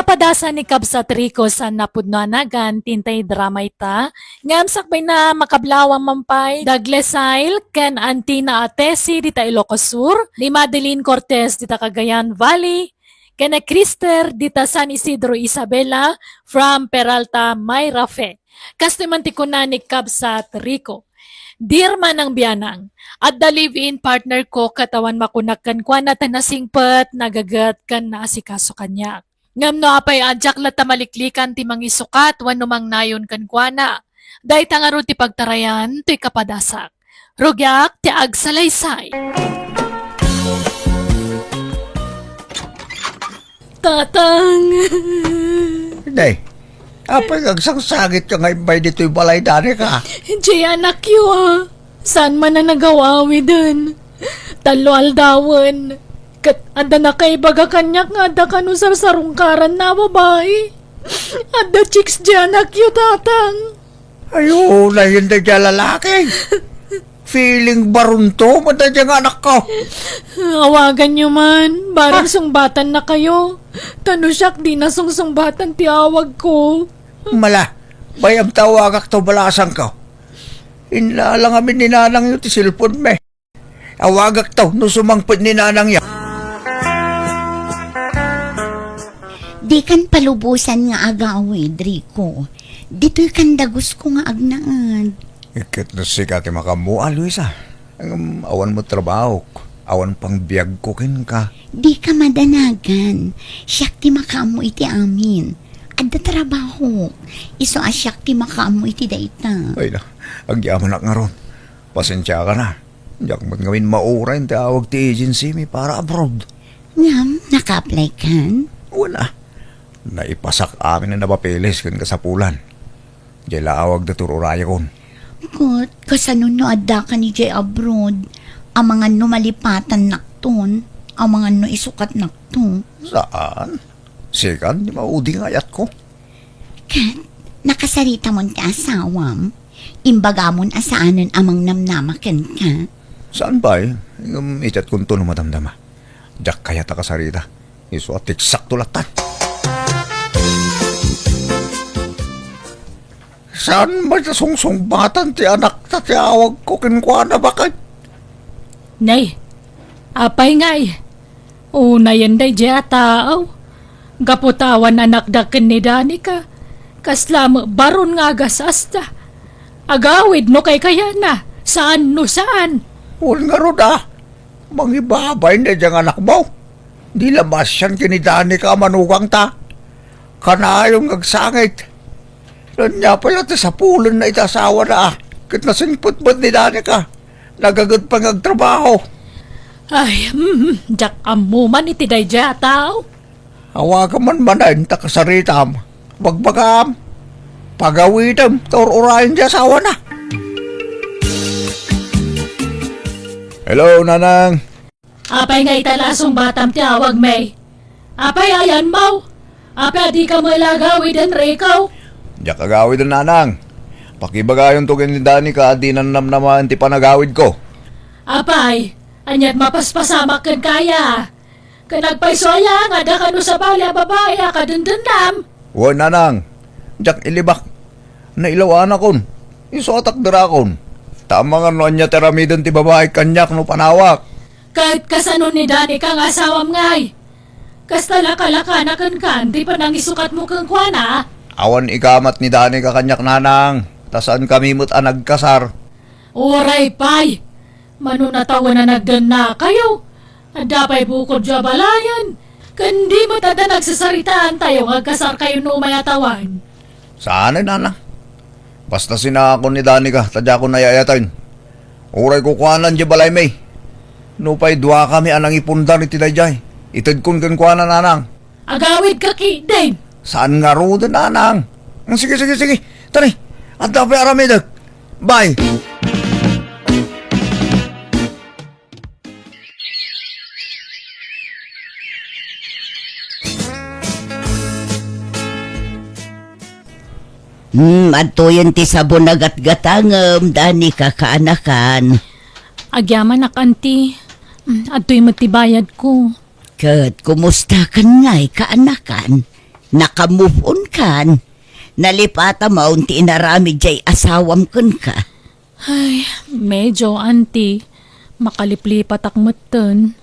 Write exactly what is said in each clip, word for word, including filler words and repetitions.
Padasa ni Kabsat Rico saan a pudno a nagan ti intay drama ita, ngem sakbayna, makablawang man pay da Glesail ken Antina Atesi dita Ilocos Sur, ni Madeline Cortez dita Cagayan Valley, ken ni Krister dita San Isidro Isabela from Peralta, Mayrafe. Kastoy man ti kuna ni Kabsat Rico, "Dear Manang Bianang, adda live-in partner ko ket awan makunak kenkuana ta nasingpet, nagaget, ken naasikaso kaniak. Ngem no apay a diak latta maliklikan ti mangisukat wenno mangnayon kenkuana, dayta ngarud ti pagtarayan toy kapadasak. Rugiak ti agsalaysay." Tatang! Day, apay nga agsangsangit ka nga imbay ditoy balay, Danica? Jay, anakyo, a. Saan man a nagaw-awiden. Tallo aldawen. Ket adda nakaibaga kaniak nga adda kano sarsarungkaranna a babai. Adda chicks jay anakyo, Tatang. Ay, oo, nayon daydiay a lalaki. Feeling baronto, man daydiay nga anakko. Awaganyo man, barang Ah. sungbatan na kayo. Ta no siak, di na sungsungbatan ti awag ko. Mala, bayam ta awagak to balasang ko. Inlala ngamin ni nanangyo ti cellphone mi. Awagak to no sumangpet ni nanangyo. Dikan palubosan nga agawid, Rico. Ditoy kan dagusko nga agnaed. Ket no sika ti makaammo, a, Luisa. Ngem awan met trabahok, awan pang biagko kenka. Dika madanagan. Siak ti makaammo iti amin. Adda trabahok. Isu a siak ti makaammo iti dayta. Ay na, agyamanak ngarud. Pasensiakan a. Diak met ngamin mauray ti awag ti agency mi para abroad. Ngem, naka-apply kan? Wen a. Naipasak amin a napapeles ken kasapulan. Jay la awag da tur-urayakon. Ket, kasano no adda kan idiay abroad? Amangan no malipatannakton? Amangan no isukatnakto? Saan? Sikan, di maudi nga ayatko. Ket, nakasaritamon ti asawam? Imbagamon a saanen a mangnamnama kenka? Saan pay? Ngem ichatkonto no madamdama. Diak kayat a kasarita. Isu a tiksakto lattan. Saan met a sungsungbatan ti anakta ti awagko kenkuana, baket? Nay, apay ngay? Unayen daydiay a taaw. Gapu ta awan anakda ken ni Danica, kasla met baron nga agas-asta. Agawid no kaykayana, saan no saan. Wen ngarud a, mangibabain daydiay nga anakmo. Di la masian ken ni Danica a manugangta. Kanayon nga agsangit. Ania pay la ti sapulenna iti asawana a ket nasingpet met ni Danica. Nagaget pay nga agtrabaho. Ay, mm, diak ammo man iti daydiay a tao. Awagam man manen ta kasaritam. Bagbagam. Pagawidem ta ur-urayen ti asawana. Hello, Nanang. Apay nga ita la a sungbatam ti awagmi? Apay ayanmo? Apay a dika met la agawiden, Rico? Diak agawiden, Nanang. Pakibagayonto ken ni Danica a dinan namnamaen ti panagawidko. Apay, aniat mapaspasamak kenka aya? Ken agpayso aya nga adda kano sabali a babai a kadendennam? Wen, Nanang. Diak ilibak. Nailaw a anakon. Isu a takderakon. Ta amangan no ania ti aramiden ti babai kaniak no panawak. Ket kasano ni Danica nga asawam ngay? Kasta la kalakana kenka ti panangisukatmo kenkuana? Awan ikamat ni Danica kaniak, Nanang, ta saankami met a nagkasar. Uray pay! Mano natawen a nagdennakayo? Adda pay bukodyo a balayen, ken di met adda nagsasaritaantayo nga agkasarkayo no umay a tawen. Saanen, Nanang. Basta sinaakon ni Danica, ta diakon ay-ayaten. Uray kukuanan diay balaymi. Nupay duakami a nangipundar iti daydiay, itedkon kenkuana, Nanang. Agawidka ketdin. Saan ngaruden, Nanang. Mm, sige, sige, sige. Tani, adda pay aramidek. Bye. Hmm, adtoyen ti sabon a gatgatangem, Danica, kaanakan. Agyamanak, Auntie. Hmm, adtoy met ti bayadko. Ket kumusta kan ngay, kaanakan? Naka-move on kan? Nalipata maon ti inaramid jay asawam kenka? Ay, medyo, Auntie. Makaliplipatak metten.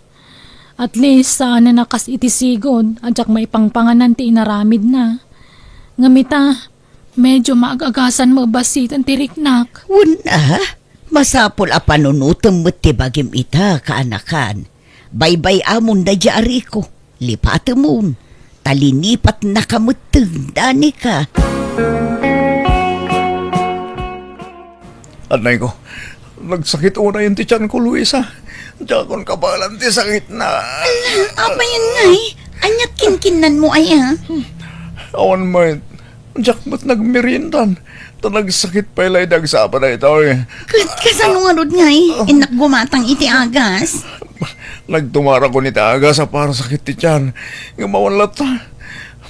At least, saan a kas iti sigud a diak maipangpanganan ti inaramidna. Ngem ita, medyo maag-agasan met bassiten ti riknak. Wen a, masapul a panunotem met ti bagim ita, kaanakan. Baybay-amon daydiay a Rico. Lipatemon. Ta linipatnaka metten, Danica. Annayko, nagsakit unayen ti tianko, Luisa. Diakon kabaelan ti sakitna. Ala, apay ngay? Ania't kinkinnanmo aya? Awan met. Diak met nagmeriendan. Ta nagsakit pay laeng ti agsapa daytoy. Ket kasano ngarud ngay? Innak gumatang iti agas. Nagtumarakon iti agas a para sakit ti tian. Ngem awan latta.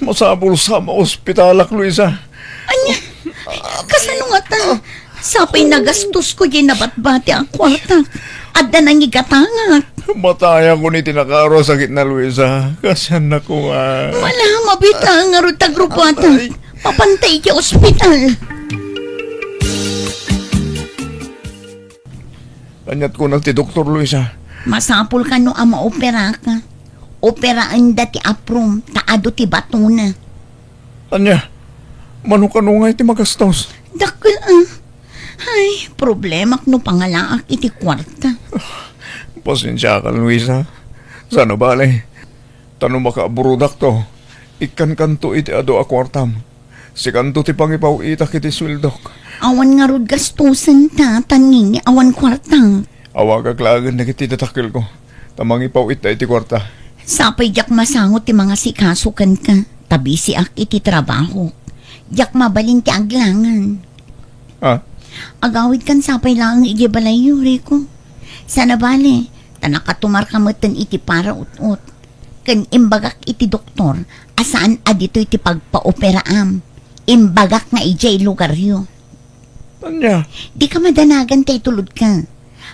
Masapul sa maospitalak, Luisa. Ania? Kasano ngata? Sapay nagastosko jay nabatbati a kuarta. Adda nangigatangak. Matayakon iti nakaro a sakitna, Luisa. Kasiannako nga. Mala, mabita ngarud ta grupuata. Ay. Mapantay iti ospital. Ania't kuna ti doktor, Luisa? Masapul kano a maoperaka. Operaenda ti aprom, ta adu ti batona. Ania? Mano kano ngay ti magastos? Dakkel a. Ay, problemak no pangalaak iti kuarta. Pasensiakan, Luisa. Saan a bale. Ta no makaaburodakto, ikkankanto iti adu a kuartam. Sikanto ti pangipaw-itak iti sueldok. Awan ngarud gastosen ta, tan ngingin awan kuarta. Awagak laengen dagiti dadakkelko, ta mangipaw-itda iti kuarta. Sapay diak masango ti mangasikaso kenka, ta bisiak iti trabaho. Diak mabalin ti aglangan. Ah? Agawidkan sapay laeng idiay balayyo, Rico. Saan a bale, ta nakatumarka metten iti paraut-ot. Ken imbagak iti doktor a saan a ditoy ti pagpaoperaam. Imbagak nga idiay lugaryo. Ania? Dika madanagan ta itulodka.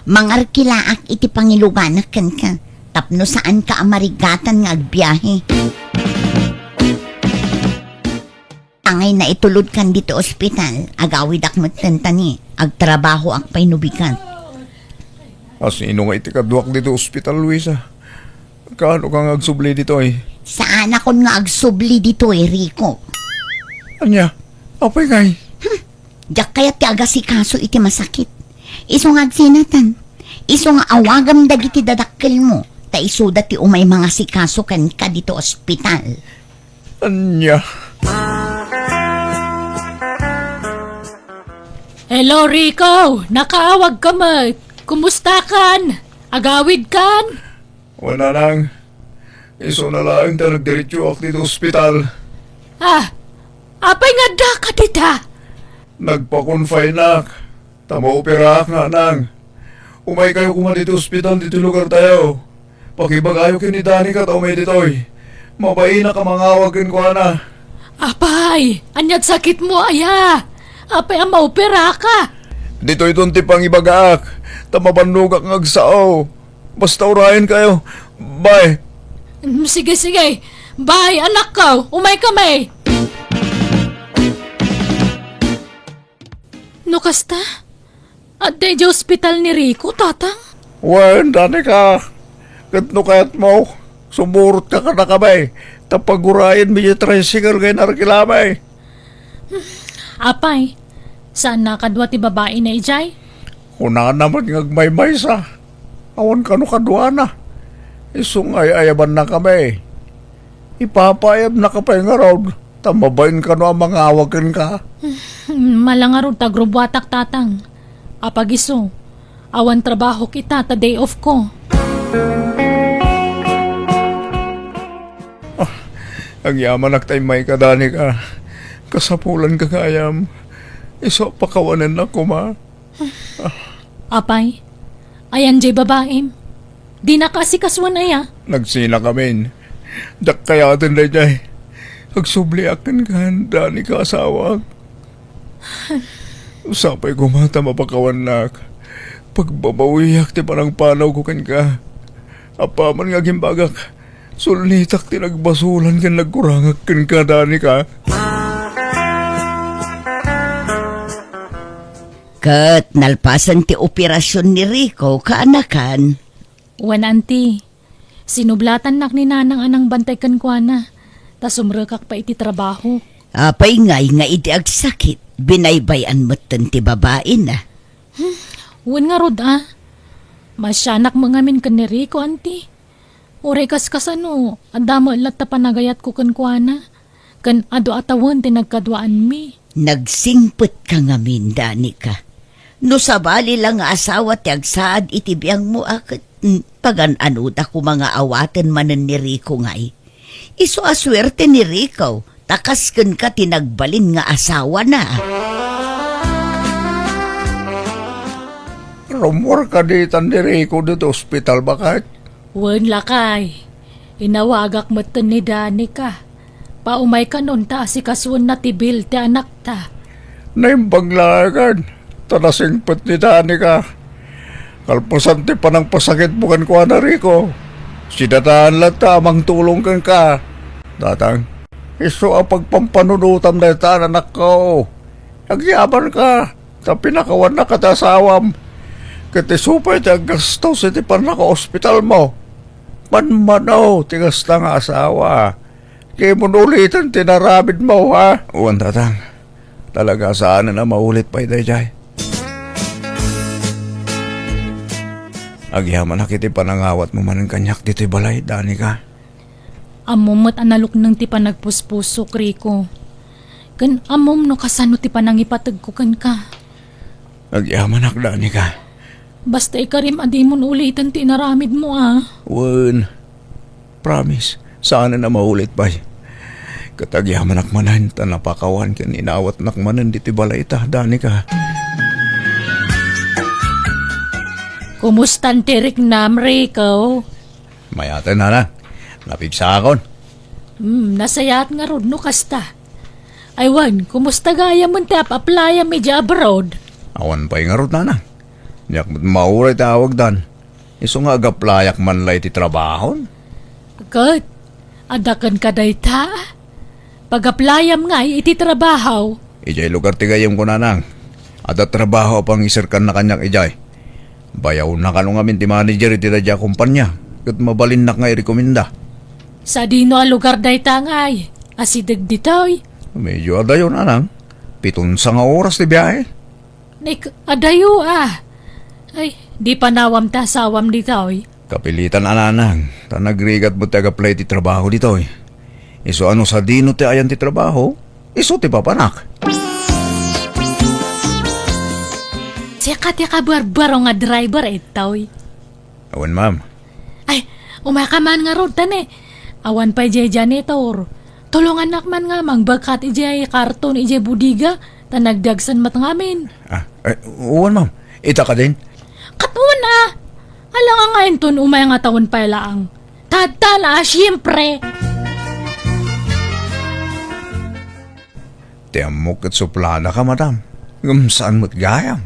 Mangarkilaak iti pangiluganak kenka tapno saanka a marigatan nga agbiahe. Angay naitulodkan ditoy ospital, agawidak metten ta ni agtrabahoak pay no bigat. Asino nga iti kaduak ditoy ospital, Luisa? Kaano ka nga agsubli ditoy? Saanakon nga agsubli ditoy, Rico. Ania? Apay ngay? Hmm. Diak kayat ti agasikaso iti masakit. Isu nga agsinatan. Isu nga awagam dagiti dadakkelmo, ta isuda ti umay mangasikaso kenka ditoy ospital. Ania? Hello, Rico! Nakaawagka met! Kumustakan? Agawidkan? Wen, Nanang. Isuna laeng ta nagdiretsoak ditoy ospital. Ah, apay nga addaka dita? Nagpa-confineak. Ta maoperaak, Nanang. Umaykayo koma ditoy ospital ditoy lugartayo. Pakibagayo ken ni Danica ta umay ditoy. Mabainak a mangawag kenkuana. Apay, ania't sakitmo aya? Apay a maoperaka? Ditoyton ti pangibagaak, ta mabannogak nga agsao. Basta urayenkayo. Bye. Mm, sige, sige. Bye, anakko. Umaykami. No kasta, adda idiay ospital ni Rico, Tatang? Wen, Danica. Ket no kayatmo, sumurotka kadakami. Ta pagurayenmi ti tricycle nga inarkilami. Apay, saan a kadua ti babaina idiay? Kunana met nga agmaymaysa. Awan kano kaduana. Isu nga ay-ayabannakami. Ipapaayabnaka pay ngarud, ta mabain kano a mangawag kenka. Mala ngarud ta agrubuatak, Tatang. Apag isu, awan trabahok ita ta day off ko. Ah, agyamanak ta immayka, Danica. Kasapulanka gayam. Isu a pakawanennak koma. Apay, ayan jay babaim? Dinaka asikasuan aya? Nagsinakamin. Diak kayaten daydiay. Agsubliak kenka, Danica, asawak. Sapay koma ta mapakawannak. Pagbabawiak ti panangpanawko kenka. Apaman nga agimbagak, Sulnitak ti nagbasolan ken nagkurangak kenka, Danica. Ket nalpasen ti operasion ni Rico, kaanakan? Wen, Auntie. Sinublatannak ni Nanang a nangbantay kenkuana, ta sumrekak pay iti trabaho. Apay ngay nga idi agsakit, binaybay-an metten ti babaina? Hmm, wen ngarud a. Maasianak met ngamin ken ni Rico, Auntie. Uray kaskasano, adda met latta panagayatko kenkuana, ken adu a tawen ti nagkaduaanmi. Nagsingpetka ngamin, Danica. No sabali la nga asawa ti agsaad iti biangmo a ket, mm, pagan-anoda koma nga awaten manen ni Rico ngay. Isu a suerte ni Rico, ta kas kenka ti nagbalin nga asawana. Rummuar kadi tan ni Rico ditoy ospital, baket? Wen, lakay. Inawagak metten ni Danica. Paumaykanon ta asikasuenna ti bill ti anakta. Naimbag la ngay ken, ta nasingpet ni Danica. Kalpasan ti panangpasakitmo kenkuana, Rico, sidadaan latta a mangtulong kenka. Tatang, isu a pagpampanunotam dayta a nanakko. Agyamanka, ta pinakawannak ti asawam. Ket isu pay ti aggastos iti pannakaospitalmo. Manmano ti kasta nga asawa. Di mo uliten ti naramidmo, ha? Wen, Tatang. Talaga saanen a maulit pay daydiay. Agyamanak iti panangawatmo manen kaniak ditoy balay, Danica. Ammom met a nalukneng ti panagpuspusok, Rico. Ken ammom no kasano ti panangipategko kenka. Agyamanak, Danica. Basta ikarim a dimon uliten ti inaramidmo, a. Wen, promise, saanen a maulit pay. Ket agyamanak manen ta napakawan ken inawatnak manen ditoy balay ta, Danica. Kumustan ti riknam, Rico? Mayaten, Nanang. Napigsaakon. Hmm, nasayaat ngarud no kasta. Ay wen, kumusta gayamen ti ap-aplayam idiay abroad? Awan pay ngarud, Nanang. Diak met mauray ti awagdan. Isu nga agaplayak man la iti trabahon. Ket, adda kenka dayta? Pagaplayam ngay iti trabaho. Idiay lugar ti gayyemko, Nanang. Adda trabaho a pangiserkanna kaniak idiay. Bayawna kano ngamin ti manager iti daydiay a kompania, ket mabalinnak nga irekomenda. Sadino a lugar dayta ngay? Asideg ditoy? Medyo adayo, Nanang. Piton sanga oras ti biahe. Nek, adayo, a. Ay, di panawam ti asawam ditoy. Kapilitan a, Nanang, ta nagrigat met ti agaplay ti trabaho ditoy. Isu a no sadino ti ayan ti trabaho, isu ti papanak. Sika ti kabarbaro nga driver, itoy. Awan, ma'am. Ay, umaka man ngarud, ta ne. Awan pay jay janitor. Tulongannak man nga mangbagkat ijay karton ijay bodega, ta nagdagsen met ngamin. Ah, eh, uwan, ma'am. Ita ka din? Kat uwan, a. Alangan nga inton umay nga tawen pay laang. Tatta na, siyempre. Ti ammok ket supladaka, madam. Ngem saan met gayam?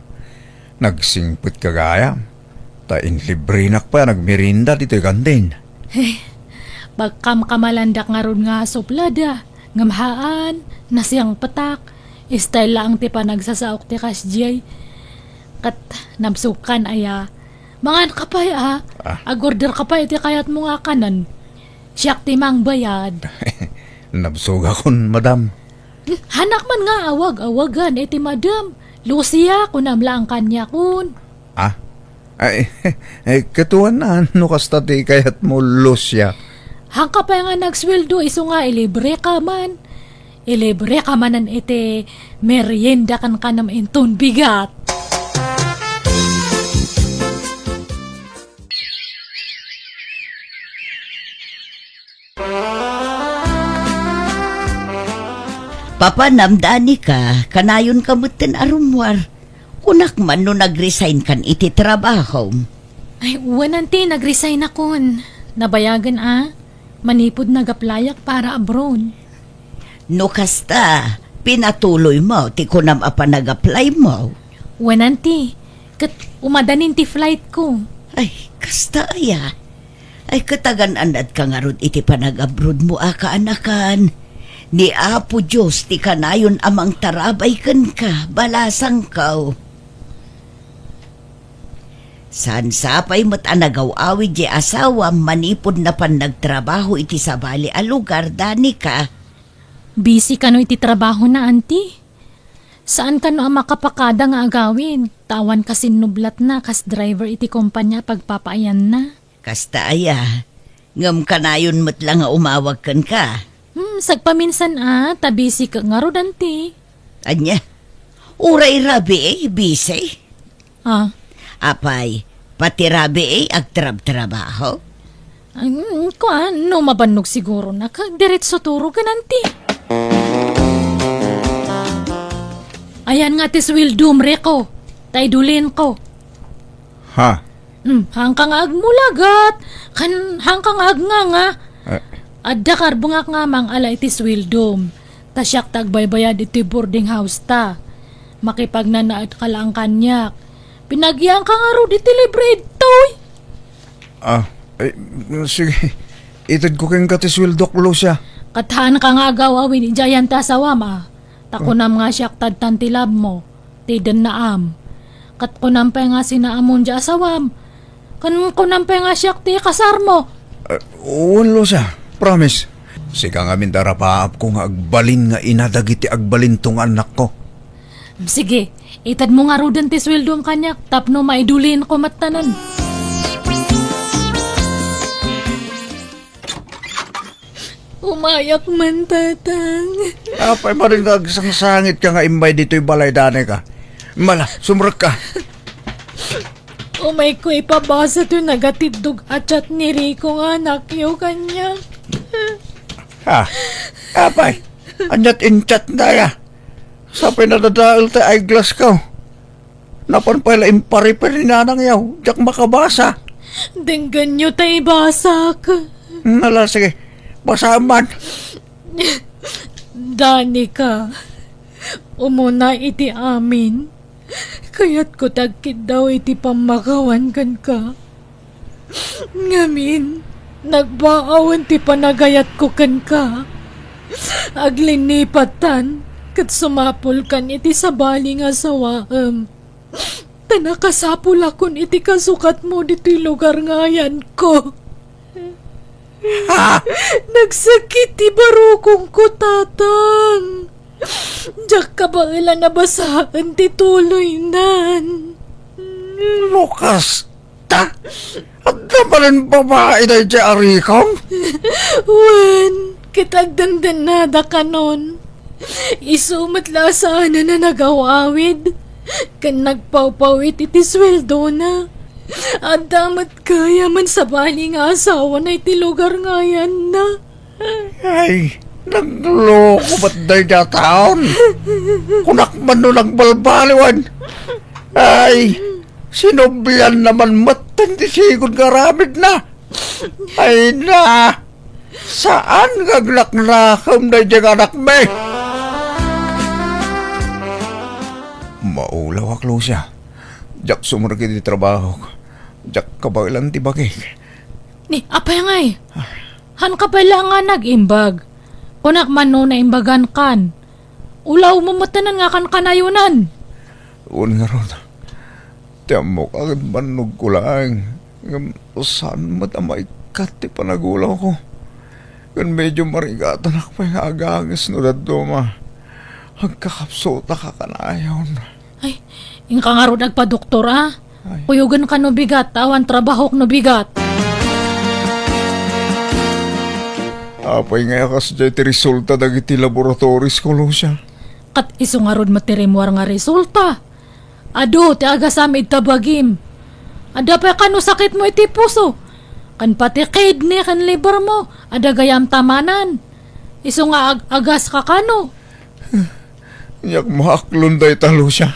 Nagsingpetka gayam. Ta inlibrenak pay a nagmerienda ditoy kantin. Eh, pagkamkamalandak ngarud nga suplada. Ngem haan, nasiangpetak. Style laeng ti panagsasaok ti kasdiay. Ket nabsogkan aya. Mangan ka pay, a. Ah. Agorder ka pay iti kayatmo nga kanen. Siak ti mangbayad. Nabsogakon, madam. Hmm, hanak man nga awag-awagan iti madam. Lucia, kunam laeng kaniakon. Ah? Ay, eh, katuan na, no kasta ti kayatmo, Lucia. Hangka pay nga nagsueldo, isu nga ilibre ka man. Ilibre ka manen iti merienda ken kanam inton bigat. Papanam, Danica, kanayon ka metten a rummuar. Kunak man no nag-resign kan iti trabahom. Ay, wen, auntie, nag-resign akon. Nabayagen a, manipud nag-applyak para abroad. No kasta, pinatuloy mo ti kunam a panag-apply mo. Wen, auntie, ket umadanin ti flight ko. Ay, kasta aya. Ay, ket agan-anadka ngarud iti panagabrodmo a kaanakan. Ni Apo Dios ti kanayon a mangtarabay kenka, balasangko. Saan sapay met a nagaw-awid diay asawam manipud napan nagtrabaho iti sabali a lugar, Danica? Busy kano iti trabahona, Auntie. Saan kano a makapakada nga agawid, ta awan kasinnublatna kas driver iti kompania a pagpapaayanna. Kasta aya, ngem kanayon met la nga umawag kenka. Hmm, sagpaminsan a, ta busy ka ngarud, Auntie. Ania? Uray rabii, busy? Ah. Apay, pati rabii agtrabtrabaho? Ang, kuan, no mabannog siguro na, ka, diretso turugan, Auntie. Ayan nga ti sweldom, Rico. Ta idulinko. Ha? Hmm, haanka nga agmulagat. Kan, haanka nga agnganga. Eh. Adda karbengak nga mangala iti sweldom. Ta siak ti agbaybayad iti boarding house ta. Makipagnanaed ka laeng kaniak. Pinagianka ngarud iti libre ditoy. Ah, eh, sige. Itedko kenka ti sweldok, Lucia. Ket haanka nga agaw-awid idiay ayan ti asawam, a. Ta kunam nga siak ti addan ti labmo, ti dennaam. Ket kunam pay nga sinaamon diay asawam. Ken kunam pay nga siak ti ikasarmo. Eh, wen, Lucia. Promise. Sika ngamin ti arapaapko nga agbalin nga ina dagiti agbalinto nga annakko. Sige, itedmo ngaruden ti sweldom kaniak tapno maidulinko metten. Umayak man, Tatang. Apay manen nga agsangsangitka nga immay ditoy balay, Danica? Mala, sumrekka. Umayko ipabasa toy nagatiddog a chat ni Rico nga anakyo kaniak. Ha? Apay, aniat in-chat daya? Sapay nadadael ti eyeglass ko. Napan pay la impariper ni nanangyo, diak makabasa. Denggenyo ta ibasak. Hmm, ala, sige. Basaem man. Danica, umuna iti amin, kayatko ti agkiddaw iti pammakawan kenka. Ngamin, nagbaawen ti panagayatko kenka. Aglinipattan, ket sumapulkan iti sabali nga asawaem. Ta nakasapulakon iti kasukatmo ditoy lugar nga ayanko. Ha? Nagsakit ti barukongko, Tatang. Diak kabaelan a basaen ti tuloynan. Lukas, Ta, adda manen babai daydiay a Ricong? Wen, ket agdendennada kanon. Isu met la a saanen a nagaw-awid, ken nagpawpawit iti sueldona. Adda met gayam a sabali nga asawana iti lugar nga ayanna. Ay, nagloko met daydiay a taon. Kunak man no nagbalbaliwan. Ay, sinublian naman metten ti sigud nga aramidna. Ay na, saan nga aglaknakem daydiay nga anakmi? Maulawak, Lucia. Diak sumrek iti trabahok. Diak kabaelan ti bagik. Ni, apay ngay? Hanka pay la nga nag-imbag. Kunak man no naimbagan kan. Ulawmo metten nga kankanayonan. Wen ngarud, ti ammok a ket bannogko laeng, ngem saan met a maikkat ti panagulawko. Ken medio marigatanak pay nga agages no dadduma. Agkakapsutak a kanayon. Ay, inka ngarud agpadoktor, a? Ay. Kuyogen ka no bigat, awan trabahok no bigat. Apay nga a kasdiay ti resulta dagiti laboratories ko, Lucia? Ket isu ngarud met ti rimmuar nga resulta. Adu ti agasam ita bagim. Adda pay kano sakitmo iti puso. Ken pati kidney ken liver mo, adda gayam tamanan. Isu nga ag-agas ka kano. Diak maaklon dayta, Lucia.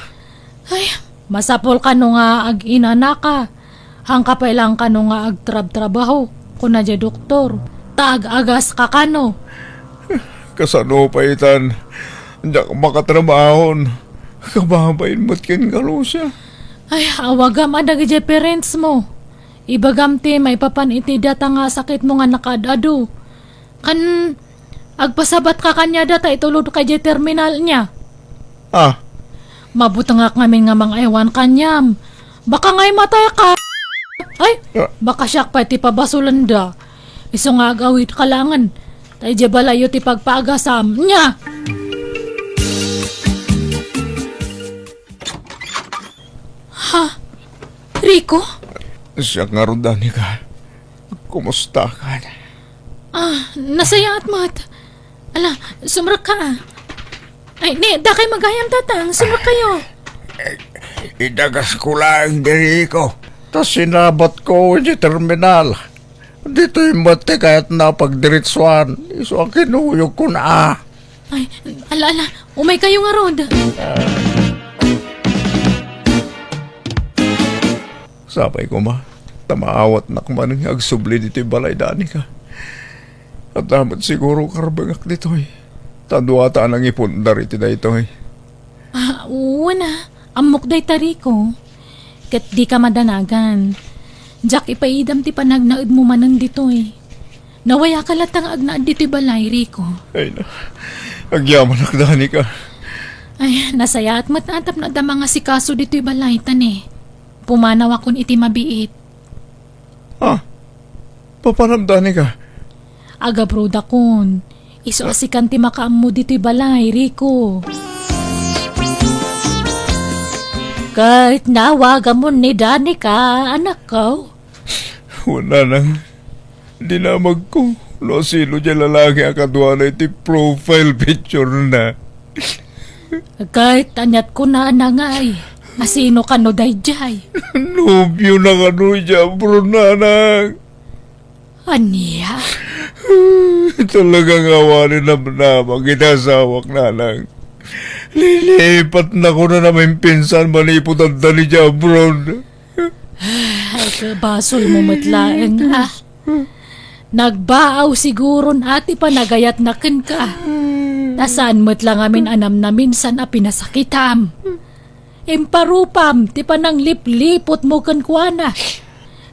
Ay, masapul kano nga ag-inanaka. Hanka pay lang kano nga agtrabtrabaho, kuna diay doktor. Ta ag-agas ka kano. Kasano pay itan? Diak makatrabahon. Kababain met kenka, Lucia. Ay, awagam a dagidiay parents mo. Ibagam ti maipapan iti data nga sakitmo nga nakaad-adu. Kan agpasabatka kaniada ta itulodka idiay terminal ania. Ah, Mabutengak ngamin nga mangaywan kaniam. Baka nga imatayka. Ay, Ah. Baka siak pay ti pabasolenda. Isu nga ag-awidka laengen. Ta idiay balayyo ti pagpaagasam. Nia? Ha? Rico? Siak ngarud, Danica. Kumustakan? Ah, nasayaat met. Ala, sumrekka. Ay, ni, dakay magayam, Tatang. Sumrekkayo. Idagasko laeng ditoy, Rico. Ta sinabatko idiay terminal. Ditoy met ti kayatna a pagdiretsuan. Isu a kinuyogkon a. Ay, ala, ala. Umaykayo ngarud. Sapay koma, ta maawatnak manen nga agsubli ditoy balay, Danica. Adda met siguro karbengak ditoy. Ta dua ta a nangipundar iti daytoy. Ah, wen a. Ammok dayta, Rico. Ket dika madanagan. Diak ipaidam ti panagnaedmo manen ditoy. Nawayaka latta nga agnaed ditoy balay, Rico. Ay na, agyamanak, Danica. Ay, nasayaat met a tapno adda mangasikaso ditoy balay, ta ni, pumanawakon iti mabiit. Ah, papanam, Danica? Agabrodakon. Isu a sikan ti makaammo ditoy balay, Rico. Ket nawagamon ni Danica, anakko? Wen, nanang, dinamagko no sino diay lalaki a kaduana iti profile picture-na. Ket aniat kunana ngay, a sino kano daydiay? Nobiona kano idiay abroad, nanang. Ania? Talaga nga awan namnama iti asawak, nanang. Lilipatnakon a namimpinsan manipud adda idiay abroad. Ay, kabasolmo met laeng, a. Nagbaaw siguron a ti panagayatna kenka. Ta saan met la ngamin a namnaminsan a pinasakitam. Imparupam ti pananglipliputmo kenkuana.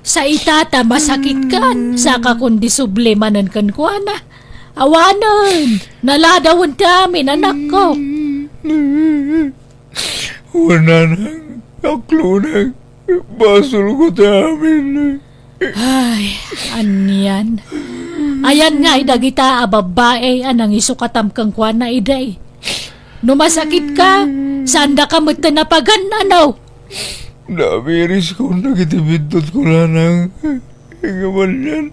Sa ita ta masakitkan, saka kundi subli manen kenkuana. Awanen, naladawen ti amin, anakko. Wen, nanang, aklonang, basolko ti amin. Ay, anian. Ayan ngay dagita a babbai a nangisukatam kenkuana idi. No masakitka, saandaka metten a pagan-ano? Namiriskon dagiti biddutko, nanang. Ngem anian,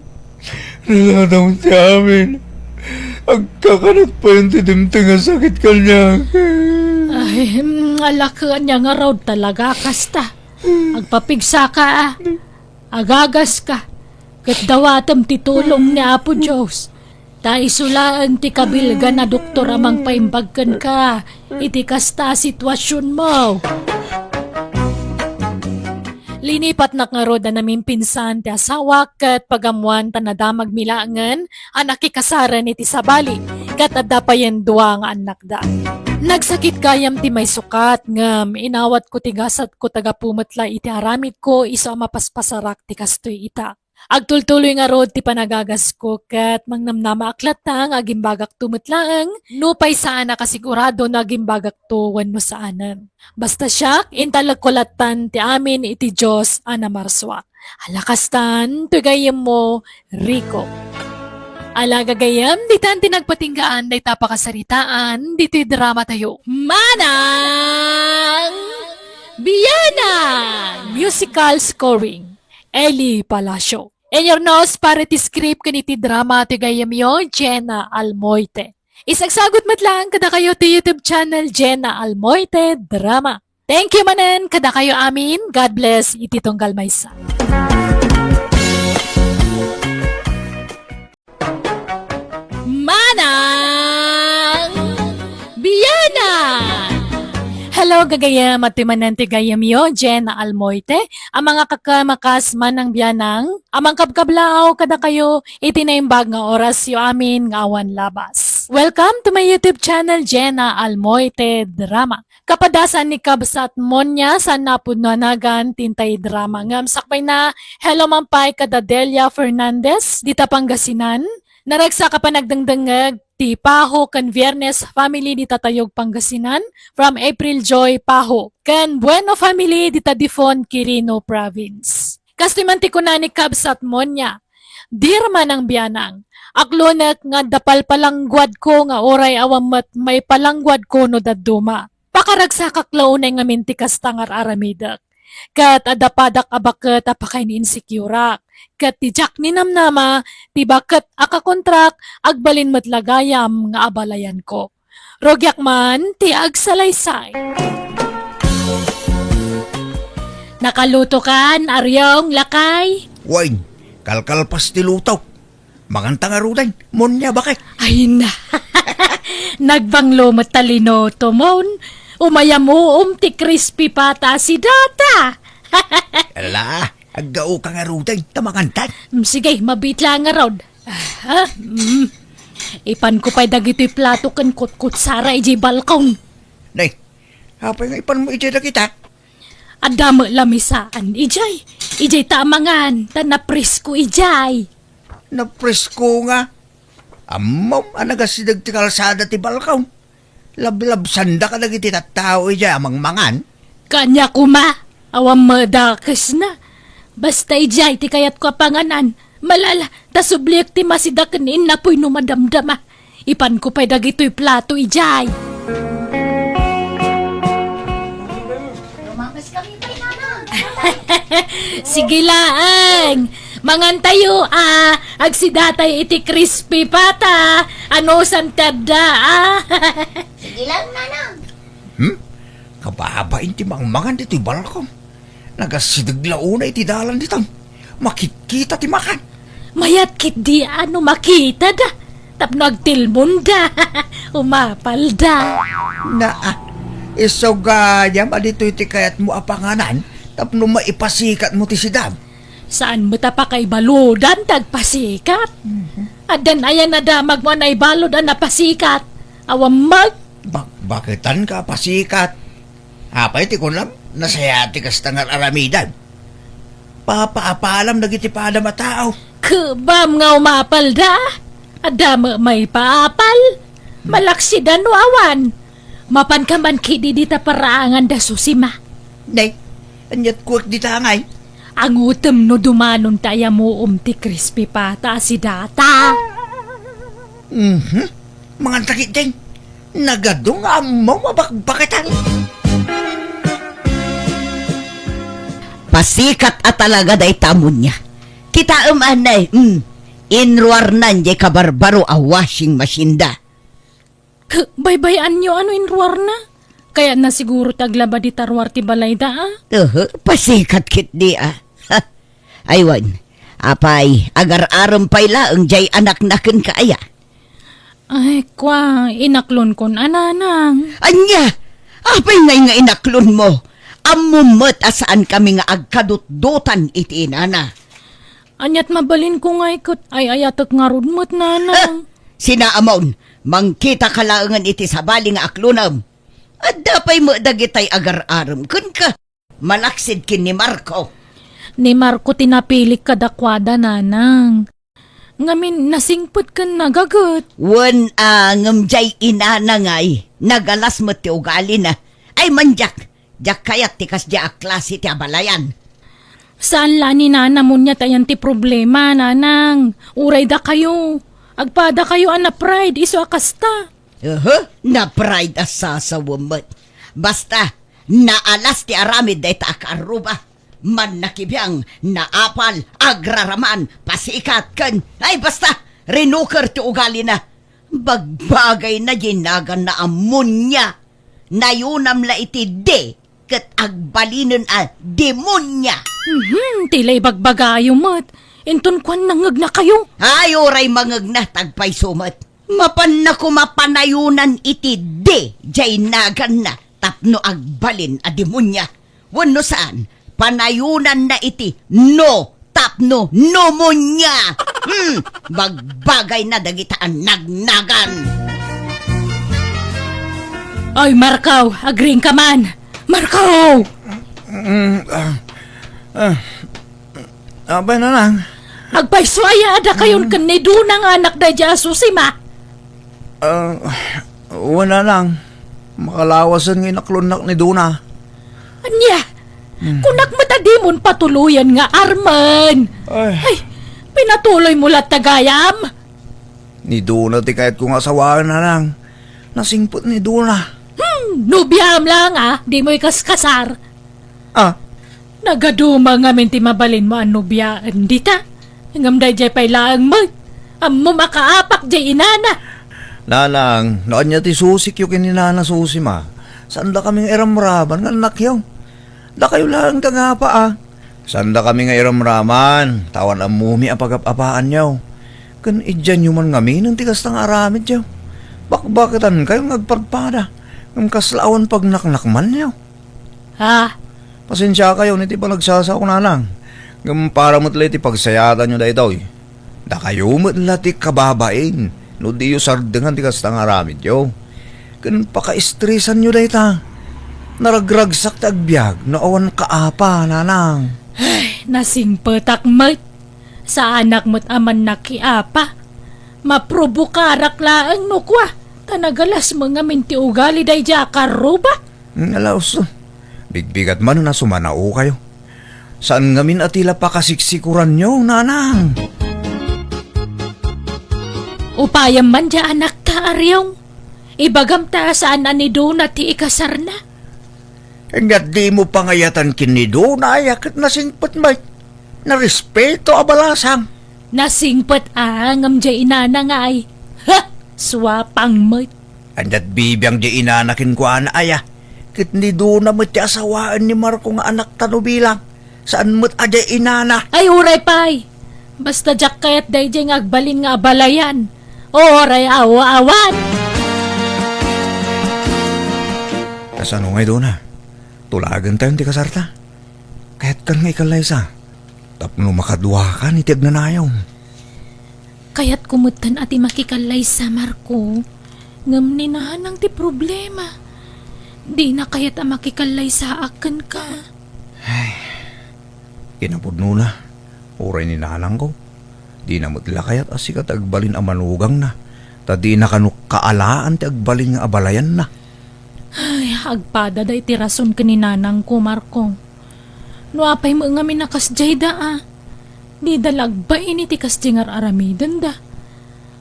naladawen ti amin. Agkakanat payen ti dimteng a sakit kaniak. Ay, mm, ala ket ania ngarud talaga kasta. Agpapigsaka, a. Agagaska, ket dawatem ti tulong ni Apo Dios. Ta isu laeng ti kabilgan a doktor a mangpaimbag kenka iti kasta a situasionmo. Linipatnak ngarud a namimpinsan ti asawak ket pagammoan ta nadamagmi laengen a nakikasaren iti sabali ket adda payen dua nga annakda. Nagsakit gayam ti maisukat ngem inawatko ti gasatko ta gapu met la iti aramidko isu a mapaspasarak ti kastoy ita. Agtultuloy ngarud ti panagagasko ket mangnamnamaak latta nga agimbagakto met laeng nupay saan a kasigurado no agimbagakto wenno saanen. Basta siak, intalekko lattan ti amin iti Dios a namarsua. Ala kastan, toy gayyemmo, Rico. Ala gagayyem, ditan ti nagpatinggaan dayta pakasaritaan ditoy dramatayo. Manang Bianang! Musical scoring. Eli Palacio. Inyurnos para iti script ken iti drama ti gayyemyo, Jenna Almoite. Isagsagut met laeng kadakayo ti YouTube channel, Jenna Almoite Drama. Thank you manen kadakayo amin. God bless iti tunggal maysa. Manang Bianang! Hello, gagayyem, adtoy manen ti gayyemyo, Jenna Almoite, a mangakakamakas Manang Bianang, a mangkabkablaaw kadakayo iti naimbag nga orasyo amin nga awan labas. Welcome to my YouTube channel, Jenna Almoite Drama. Kapadasan ni Kabsat Monya, saan napudno a nagan ti intay drama. Ngem sakbay na, hello man pay kada Delia Fernandez, dita Pangasinan. Naragsak a panagdengdengngeg ti Paho ken Viernes family dita Tayog, Pangasinan, from April Joy Paho, ken Bueno family dita Difon, Quirino Province. Kastoy man ti kuna ni Kabsat Monya, "Dear Manang Bianang, aklonek nga adda palpalangguadko nga uray awan met maipalangguadko no dadduma. Pakaragsakak la unay ngamin ti kasta nga ar-aramidek. Ket adda padak a baket a pakain-insecure-ak. Ket ti diak ninamnama, ti baket a kakontrak, agbalin met la gayam nga abalayanko. Rugiak man ti agsalaysay." Nakalutokan, Ariong, lakay? Wen, kalkalpas ti luto. Manganta ngaruden, Monya, baket. Ay na. Nagbanglo met ta linutomon. Umayam-uom ti crispy pata a sidata. Ala, aggaoka ngaruden, ta mangantan. Mm, sige, mabiit la ngarud. Ah, mm. Ipanko pay dagitoy plato ken kutkutsara idiay balkon. Nay, apay nga ipanmo idiay dagita? Adda met lamisaan idiay. Idiay ta amangan, ta napresko idiay. Napresko nga? Ammom a nagasideg ti kalsada ti balkon. Lablabsanda kadagiti tattao idiay a mangmangan. Kaniak koma, awan madakesna. Basta idiay ti kayatko a panganan. Malala, ta subliek ti masida ken innapoy no madamdama. Ipanko pay dagitoy plato idiay. Lumapas kami pay, Nanang. Sige laeng. Mangantayo, a. Agsidatay iti crispy pata. Anusan ti adda, a. Sige lang, Nanang. Hmm? Kababain ti mangmangan ditoy balkon. Nagasideg la unay iti dalan ditan. Makitkita ti makan. Mayat ketdi a no makitada. Tapno agtilmonda. Umapalda. Naa, isu gayam a ditoy ti kayatmo a panganan tapno maipasikatmo ti sidam. Saan met a pakaibaludan ti agpasikat? Mhm. Addan aya nadamagmo a naibalud a napasikat? Awan met. Bak-, baketan ka a pasikat. Apay ti kunam? Nasayaat ti kasta nga ar-aramidem. Papaapalam dagiti padam a tao. Kebam nga umapalda? Adda met maipaapal? Malaksida no awan. Mapanka man ketdi dita paraanganda, Susima. Nay, aniat kuek dita ngay? Angutem no dumanon ta ayamuom ti crispy pata a sidata. Mhm. Manganta ketdin. Nagadu nga ammom a bakbaketan. Pasikat a talaga dayta a Monya. Kitaem anay, mm, inruarnan jay kabarbaro a washing machine da. K-, baybay-anyo a no inruarna? Kayatna siguro ti aglaba dita ruar ti balayda, a? Uhu, pasikat ketdi, a. Ha. Aywan, apay, agar-arem pay laeng jay anakna kenka aya? Ay, kua, inaklonkon a, Nanang. Ania? Apay ngay nga inaklonmo? Ammom met a saankami nga agkadutdotan iti inana. Aniat mabalinko ngay ket ay-ayatek ngarud met, Nanang. Ah, sinaamon, mangkitaka laengen iti sabali nga aklonem. Adda pay met dagitay agar-arem kenka. Malaksid ken ni Marco. Ni Marco ti napilik kadakuada, Nanang. Ngamin, nasingpet ken nagaget. Wen a, ngem jay inana ngay, nagalas met ti ugalina. Ay, mandiak, diak kayat ti kasdiay a klase ti abalayan. Saan la ni Nana Monya ta yan ti problema, Nanang. Uray dakayo. Agpadakayo a na-pride, isu a kasta. Uhu, na-pride a sasawem met. Basta, naalas ti aramid dayta a kaarruba. Mannakibiang, naapal, agraraman, pasikat, ken, ay, basta, rinuker ti ugalina. Bagbagayna jay naganna a Monya. Nayunam la iti D, ket agbalinen a demonia. Mhm, ti la ibagbagayo met. Inton kuan nangegnakayo. Ay, uray mangegna, ta agpayso met. Mapanna koma panayonan iti D, jay naganna, tapno agbalin a demonia. Wenno saan, panayonanna iti no tapno pneumonia. Hmm, bagbagayna dagita a nagnagan. Ay, Marco, agriingka man. Marco! Mm, ah, ah, apay, Nanang? Agpayso aya a dakayon ken ni Dona nga anak daydiay a Susima? Ah, wen, Nanang. Makalawasen nga inaklonnak ni Dona. Ania? Hmm. Kunak met a dimon patuloyen nga armen. Ay. Ay, pinatuloymo latta gayam? Ni Dona ti kayatko nga asawaen, Nanang. Nasingpet ni Dona. Hmm, nobiam laeng a, dimo ikaskasar. Ah? Nagaduma ngamin ti mabalinmo a nobiaen dita. Ngem daydiay pay laeng met. Ammom a kaapak diay inana. Nanang, no ania ti susikyo ken ni Nana Susima, saandakami nga iramraman nga annakyo. Dakayo laeng ti agapa, a. Saandakami nga iramraman, ta awan ammomi a pagap-apaanyo. Ken idianyo man ngaminen ti kasta nga aramidyo. Bakbaketankayo nga agpadpada, ngem kasla awan pagnaknakmanyo. Ha? Pasensiakayon iti panagsasao, Nanang. Ngem para met la iti pagsayaatanyo daytoy. Dakayo met la ti kababain no diyo sardengan ti kasta nga aramidyo. Ken pakaestresanyo dayta. Naragragsak ti agbiag no awan kaapa, Nanang. Ay, nasingpetak met. Saanak met a mannakiapa. Maprobokarak laeng no kua, ta nagalasmo ngamin ti ugali daydiay a karruba. Nga laos, bigbigat manen a sumanaokayo. Saan ngamin a ti la pakasiksikoranyo, Nanang. Upayam man diay anakta, Ariong. Ibagam ta saan a ni Dona ti ikasarna. Nga dimo pangayatan ken ni Dona, aya ket nasingpet met. Narespeto a balasang. Nasingpet a, ngem diay inana nga ay. Ha! Suapang met. Ania't bibiang diay inana kenkuana, aya. Ket ni Dona met ti asawaen ni Marco nga anakta no bilang. Saan met a diay inana. Ay, uray pay. Basta diak kayat daydiay nga agbalin nga abalayan. Uray awa-awan. Kasano ngay, Dona? Tulagentayon ti kasarta? Kayatkan nga ikallaysa tapno makaduakan iti agnanayon. Kayatko metten a ti makikallaysa, Marco. Ngem ni Nanang ti problema. Dina kayat a makikallaysaak kenka. Ay, kinapudnona, uray ni Nanangko, dina met la kayat a sika ti agbalin a manugangna, ta dina kano kaalaan ti agbalin nga abalayanna. Ay, agpada dayta ti rason ken ni Nanangko, Marco. No apay met ngamin a kasdiay da, a. Dida la agbain iti kasdiay nga ar-aramidenda.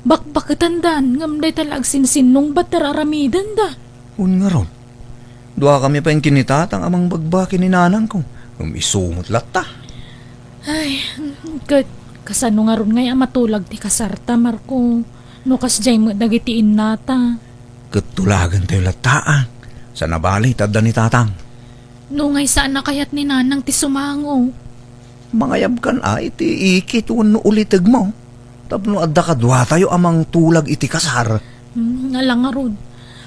Bakbaketandan, ngem dayta la agsinsinnungbat ti ar-aramidenda. Wen ngarud, duakami pay ken ni Tatang a mangbagbaga ken ni Nanangko, ngem isu met latta. Ay, ket kasano ngarud ngay a matulag ti kasarta, Marco, no kasdiay met dagiti innata? Ket tulagentayo latta, a. Saan a bali ta adda ni Tatang. No ngay saan a kayat ni Nanang ti sumango. Mangayabkan a iti ikit wenno ulitegmo tapno adda kaduatayo a mangtulag iti kasar. Hmm, ala ngarud.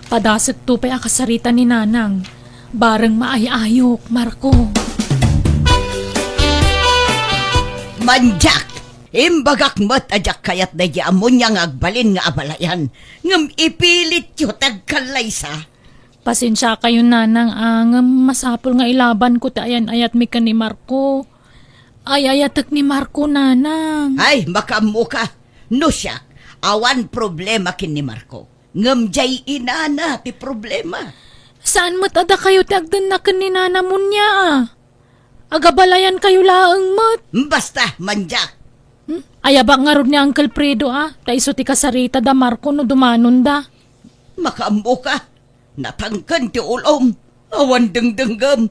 Padasekto pay a kasarita ni Nanang. Bareng maay-ayok, Marco. Mandiak! Imbagak met a diak kayat daydi a munia nga agbalin nga abalayan, ngem ipilityo ti agkallaysa. Pasensiakayon, Nanang, a, ngem masapul nga ilabanko ti ayan-ayatmi ken ni Marco. Ay-ayatek ni Marco, Nanang. Ay, makaammoka. No siak, awan problema ken ni Marco. Ngem diay inana ti problema. Saan met a dakayo ti agdennak ken ni Nana munia, a? Agabalayankayo laeng met. Basta, mandiak. Hmm? Ayabak ngarud ni Uncle Fredo, a, ta isu ti kasarita da Marco no dumanonda. Makaammoka. Natangken ti ulom. Awan dengdenggem.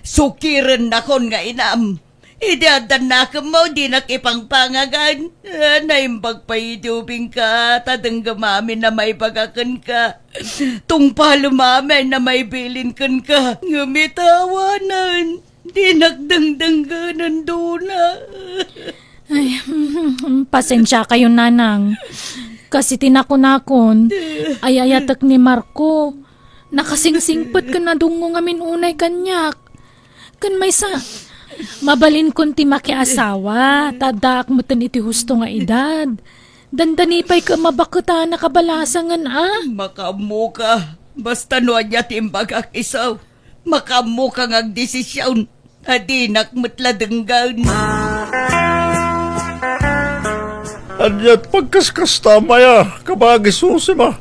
Sukirennakon nga inam. Idi adda nakemmo, dinak ipangpangagan. Ah, naimbag pay idi ubingka, ta denggem amin a maibagak kenka. Tungpalem amin a maibilin kenka. Ngem ita awanen. Dinak dengdenggen, Dona. Ay, pasensiakayon, Nanang. Kas iti nakunakon, ay-ayatek ni Marco. Nakasingsingpet ken nadungngo ngamin unay kaniak. Ken maysa, mabalinkon ti makiasawa, ta addaak metten iti husto nga edad. Dandani pay ket mabaketana kabalasangen, a? Makaammoka. Basta no ania ti imbagak isu, makaammoka nga agdesisyon, ta dinak met la denggen. Ania ti pagkaskastam aya, kabagi Susima?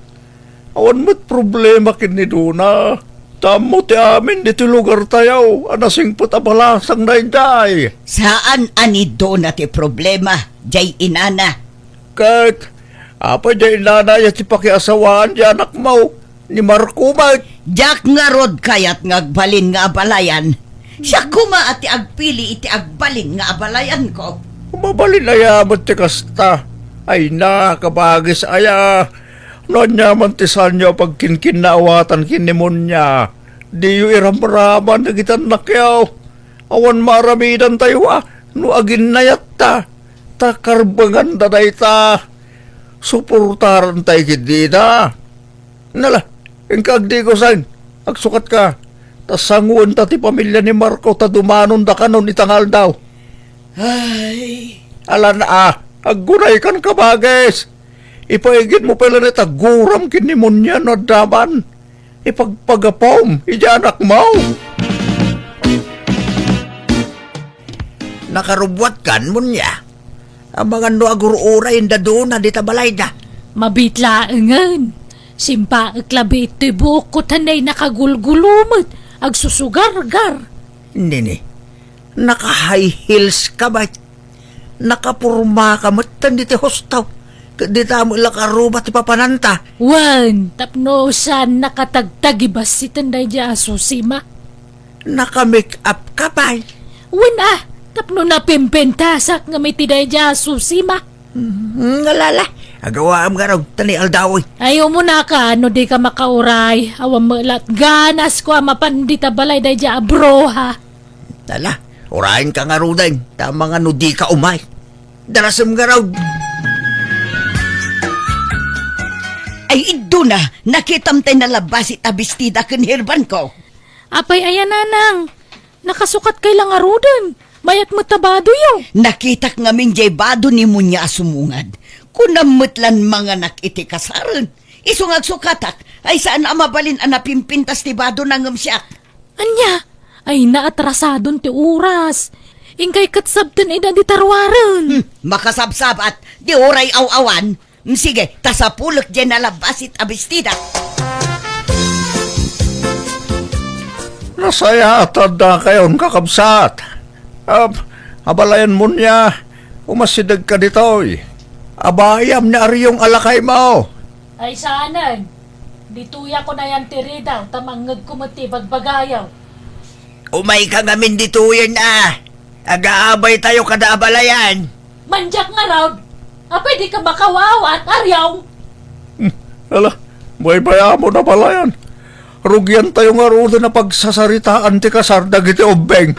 Awan met problema ken ni Dona. Ta ammo ti amin ditoy lugartayo a nasingpet a balasang daydiay. Saan a ni Dona ti problema, jay inana. Ket apay jay inana aya ti pakiasawaan ti anakmo, ni Marco met? Diak ngarud kayat nga agbalin nga abalayan. Siak koma a ti agpili iti agbalin nga abalayanko. Mabalin aya met ti kasta? Ay na, kabagis aya. No ania man ti saanyo a pagkinkinnaawatan ken ni Munia, diyo iramraman dagiti annakyo. Awan maaramidantayo a no aginnayatta, ta karbenganda dayta. Suportarantay ketdi ida. Nala, inka agdigosen, agsukatka. Ta sangoenta ti pamilia ni Marco ta dumanondakanon ita nga aldaw. Ay. Alan a, aggunaykan, kabagis. Ipaigidmo pay laeng ti aguram ken ni Munia no adda man. Ipagpagapom idiay anakmo. Nakarubbuatkan, Munia? Amangan no agur-uray ni Dona dita balayda. Mabiit laengen. Simpaek labi itoy buokko ta nay nakagulgulo met, agsusugargar. Nini, naka-high heels ka met. Nakaporma ka met ditoy husto. Ket dita met la karuba ti papananta. Wen, tapno saan nakatagtagibas iten daydiay a Susima. Naka-make up ka pay. Wen a, tapno napimpintasak ngem iti daydiay a Susima. Hmm, alala. Agawaam ngarud, ta ni aldaw. Ay, umunaka, no dika makauray. Awan met la ti ganasko a mapan dita balay daydiay a bruha. Ala, urayenka ngaruden, ta amangan no dika umay. Darasem ngarud. Ay, Dona, nakitam tay nalabbasit a bestida ken herbanko. Apay aya, nanang? Nakasukatkay la ngaruden. Mayat met ta badoyo. Nakitak ngamin jay bado ni Munia a sumungad. Kunam met lan manganak iti kasaren. Isu nga agsukatak, ay saan a mabalin a napimpintas ti badona ngem siak. Ania? Ay, naatrasadon ti oras. Inkay ket sabten ida dita ruaren. Hmm, makasabsabat, di uray aw-awan. Hmm, sige, ta sapulek jay nalabbasit a bestida. Nasayaat a addakayon, kakabsat. Ap, abalayan Munia, umasidegka ditoy. Abayam ni Ariong a lakaymo. Ay, saanen. Ditoyak unayan ti ridaw, ta mangngegko met ti ibagbagayo. Umayka ngamin ditoyen a. Agaabaytayo kada abalayan. Mandiak ngarud. Apay dika makawawaat, Ariong? Hmm, ala, baybayamon, abalayan. Rugiantayo ngaruden a pagsasaritaan ti kasar dagiti ubbing.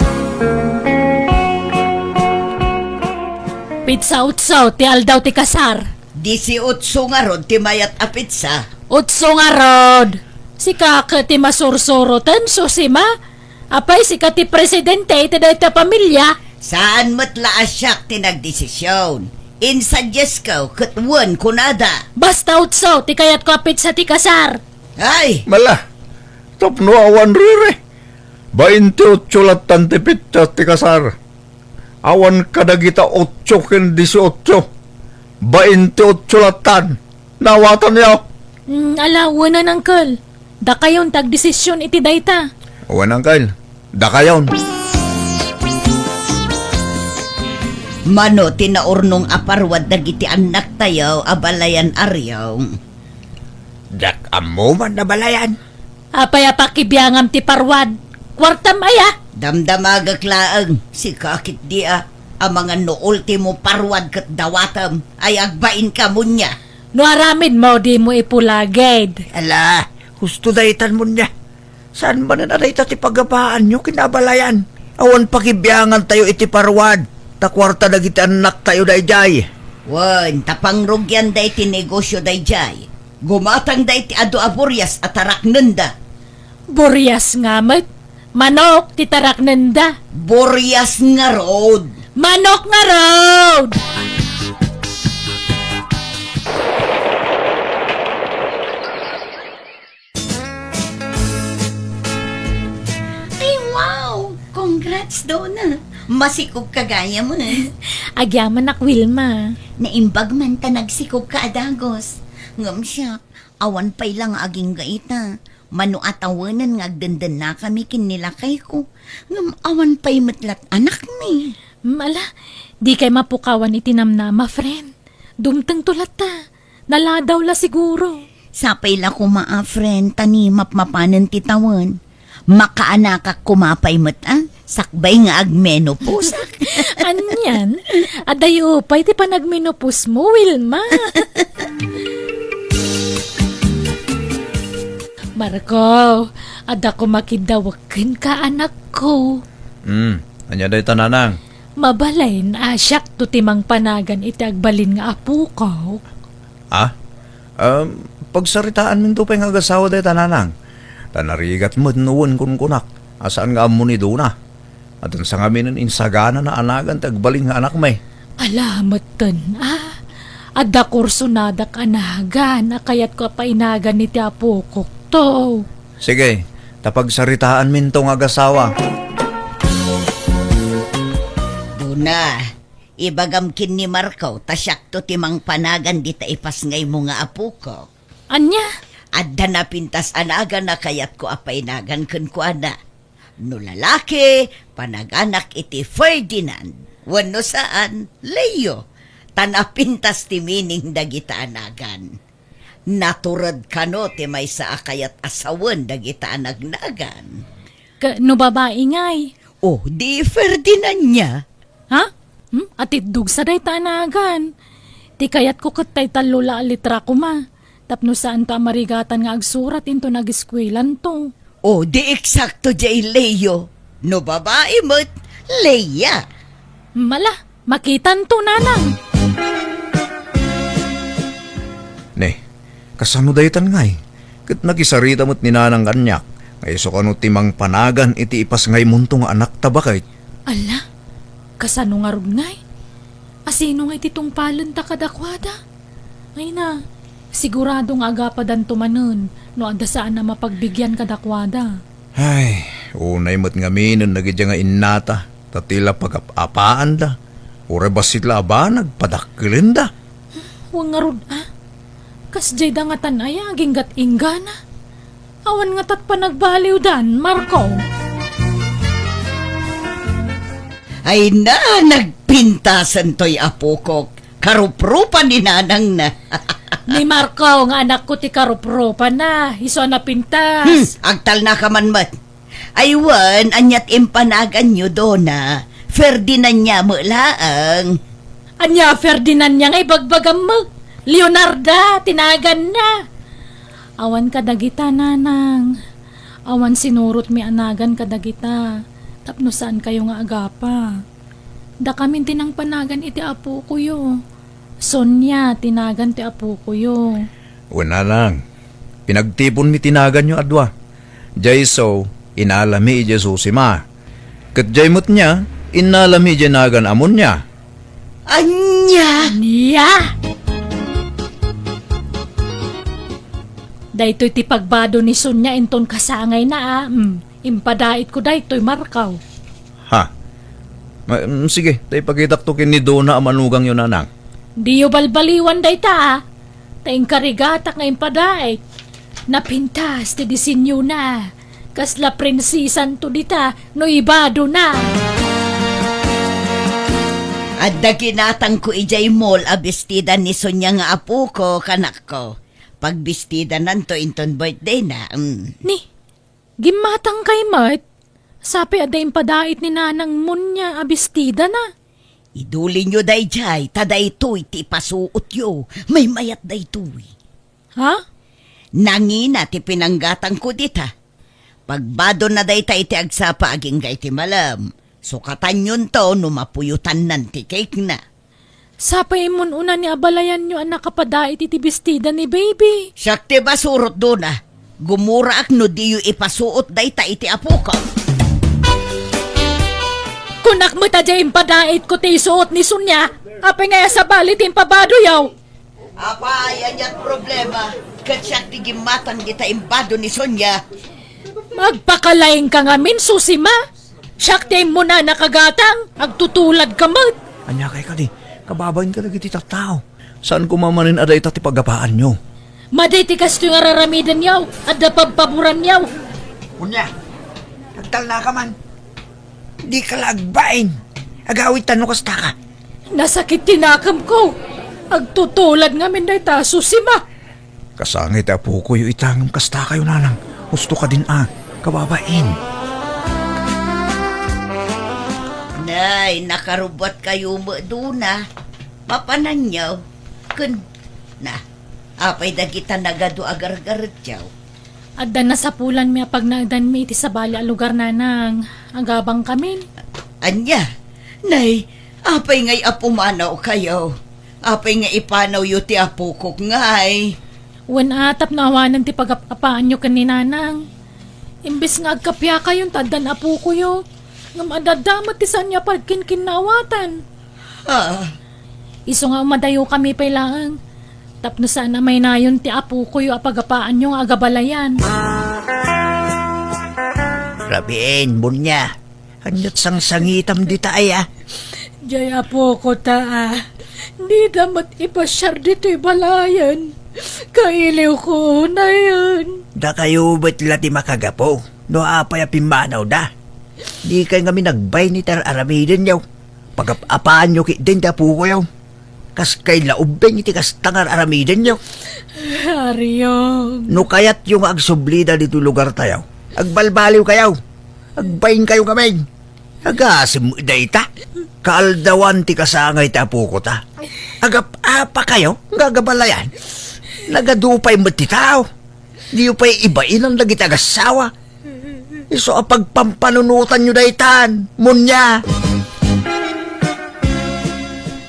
Petsa otso ti aldaw ti kasar. Disiotso ngarud ti mayat a petsa. Otso ngarud. Sika ket ti masursuroten, Susima. Apay, sika ti presidente iti dayta a pamilia? Saan met la a siak ti nagdesisyon. Insuggesto ket wen kunada. Basta otso ti kayatko a petsa ti kasar. Ay! Mala, tapno awan riri. Baintiotso lattan ti petsa ti kasar. Awan kadagita otso ken disiotso. Baintiotso lattan. Naawatanyo? Mm, ala, wenen, uncle. Dakayon ti agdesisyon iti dayta. Wen, uncle. Dakayon. Mano ti naurnong a parwad dagiti annaktayo, abalayan Ariong? Diak ammo man, abalayan. Apay a pakibiangam ti parwad? Kuartam aya? Damdamagek laeng, sika ketdi a, amangan no ultimo parwad ket dawatem, ay agbainka, Munia. No aramidmo, dimo ipulagid. Ala, husto daytan, Munia. Saan manen a dayta ti pagabaanyo ken abalayan? Awan pakibiangantayo iti parwad, ta kuarta dagiti annaktayo daydiay. Wen, ta pangrugianda iti negosio daydiay. Gumatangda iti adu a burias a taraknenda. Burias nga met? Manok ti taraknenda. Burias ngarud. Manok ngarud! Dona, masikog ka gayam. Agyamanak, Wilma. Naimbag man ta nagsikog ka a dagus. Ngem siak, awan pay la nga agingga ita. Mano a tawenen nga agdendennakami ken ni lakayko. Ngem awan pay met lat anakmi. Hmm, ala, dikay mapukawan iti namnama, friend. Dumtengto latta. Naladaw la siguro. Sapay la koma a, friend, ta ni mapmapanen ti tawen. Makaanakak koma pay met a, sakbay nga agmenopause. Anian? Adayo pay ti panagmenopause mo, Wilma. Marco, adda koma kiddawek kenka, anakko. Hmm, ania dayta, nanang? Mabalin a siakto ti mangpanagan iti agbalin nga apokok. Ah? Um, pagsaritaanminto pay nga agasawa dayta, nanang. Ta narigat met no wen kunkunak a saan nga ammo ni Dona. Addan sangaminen insaganana a nagan ti agbalin nga anakmi. Ala, metten, a. Adda kursonadak a nagan a kayatko a painagan iti apokokto. Sige, ta pagsaritaanminto nga agasawa. Dona, ibagam ken ni Marco ta siakto ti mangpanagan dita ipasngaymo nga apokok. Ania? Adda napintas a nagan a kayatko a painagan kenkuana. No lalaki, panaganak iti Ferdinand. Wenno saan, Leo. Ta napintas ti meaning dagita a nagan. Natured kano ti maysa a kayat a sawen dagita a nagnagan. Ka-, no babai ngay? O, di Ferdinand nia. Ha? Hmm? Atiddogsa dayta a nagan. Ti kayatko ket tay tallo la a litra koma. Tapno saanto a marigatan nga agsurat inton ageskuelanto. O, di eksakto diay, Leo. No babai met, Leia. Mala, makitanto, nanang. Ne, kasano daytan ngay? Ket nakisarita met ni nanang kaniak, nga isu kano ti mangpanagan iti ipasngaymonto nga anakta baket. Ala, kasano ngarud ngay? Asino ngay ti tungpalenta kadakuada? Ay na, sigurado nga agapadanto manen no adda saan a mapagbigian kadakuada. Ay, unay met ngaminen dagiti nga innata, ta ti la pagap-apaanda, uray bassit la a banag, padakkelenda. Wen ngarud a, kasdiay da ngatan aya aginggat-inggana? Awan ngatat panagbaliwdan, Marco. Ay na, nagpintasen toy apokok. Karuprupan ni nanangna. Ni Marco nga anakko ti karuprupanna, isu a napintas. Hmm, agtalnaka man met. Ay wen, ania ti impanaganyo, Dona? Ferdinand nia met laeng. Ania a Ferdinand nia nga ibagbagam met? Leonarda ti naganna. Awan kadagita, nanang. Awan sinurotmi a nagan kadagita, tapno saankayo nga agapa. Dakamin ti nangpanagan iti apokoyo. Sonia ti nagan ti apokoyo. Wen, nanang, pinagtiponmi ti naganyo a dua. Diay isu, inalami idiay Susima. Ket diay met nia, inalami idiay nagan a Monia. Ania? Ania? Daytoy ti pagbado ni Sonia inton kasangayna a. Hmm. Impadaitko daytoy, Marco. Ha? Ma-, mm, sige, ta ipakitakto ken ni Dona a manugangyo, nanang. Diyo balbaliwan dayta, a. Ta inkarigatak nga impadait. Napintas ti disenyona. Kasla prinsesanto dita no ibadona. Adda ginatangko idiay mall a bestida ni Sonia nga apokok, anakko. Pagbistidananto inton birthdayna, mm. Ni, gimmatangkay met? Sapay adda impadait ni Nanang Monia a bestidana. Idulinyo daydiay, ta daytoy ti ipasuotyo. Maymayat daytoy. Ha? Nangina ti pinanggatangko dita. Pagbadonna dayta iti agsapa agingga iti malem. Sukatanyonto no mapuyotannan ti cake-na. Sapay immun-una ni abalayanyo a nakapadait iti bestida ni baby. Siak ti masurot, Dona. Gumuraak no diyo ipasuot dayta iti apokok. Kunak met a diay impadaitko ti isuot ni Sonia. Apay nga sabali ti impabadoyo? Apay, aniat problema? Ket siak ti gimmatang dita imbado ni Sonia. Magpakalaingka ngamin, Susima. Siak ti immunana, kagatang, agtutuladka met. Ania kay kadi, kababain kadagiti tattao. Saan koma manen a dayta ti pagapaanyo. Madi ti kastoy nga raramidenyo, adda pabpaboranyo. Unya, agtalnaka man. Dika la agbain. Agawidtan no kastaka. Nasakit ti nakemko. Agtutulad ngamin dayta, Susima. Kasangay ti apokoyo ita ngem kastakayo, nanang. Husto kadin a, kababain. Nay, nakarubbuatkayo met duna. Mapananyo. Ken, na, apay dagita nagadu a gargaretyo? Adda nasapulanmi a pagnaedanmi iti sabali a lugar, nanang. Agabangkamin. Ania? Nay, apay ngay a pumanawkayo? Apay nga ipanawyo ti apokok ngay? Wen a, tapno awanen ti pagap-apaanyo ken ni nanang. Imbes nga agkapiakayon ta addan apokoyo, ngem adda met ti saanyo a pagkinkinnawatan. Ah. Isu nga umadayokami pay laeng, tapno saan a maynayon ti apokoyo a pagapaanyo nga agabalayan. Rabiin, Munya. Ania't sangsangitam dita aya? Jay apoko ta, a. Dida met ipasiar ditoy balayan. Kailiwko unayen. Dakayo met la ti makagapu no apay a pimmanawda. Dikay ngamin agbain iti ar-aramidenyo. Pagap-apaanyo ketdin ti apokoyo. Kas kay la ubbing iti kasta nga ar-aramidenyo. Ariong. No kayatyo nga agsublida ditoy lugartayo, agbalbaliwkayo. Agbainkayo ngamin. Agasem dayta. Kaaldawan ti kasangay ti apoko ta. Agap-apakayo nga agabalayan. Nagadu pay met ti tao. Diyo pay ibainan dagiti agassawa. Isu a pagpampanunotanyo daytan, Munya.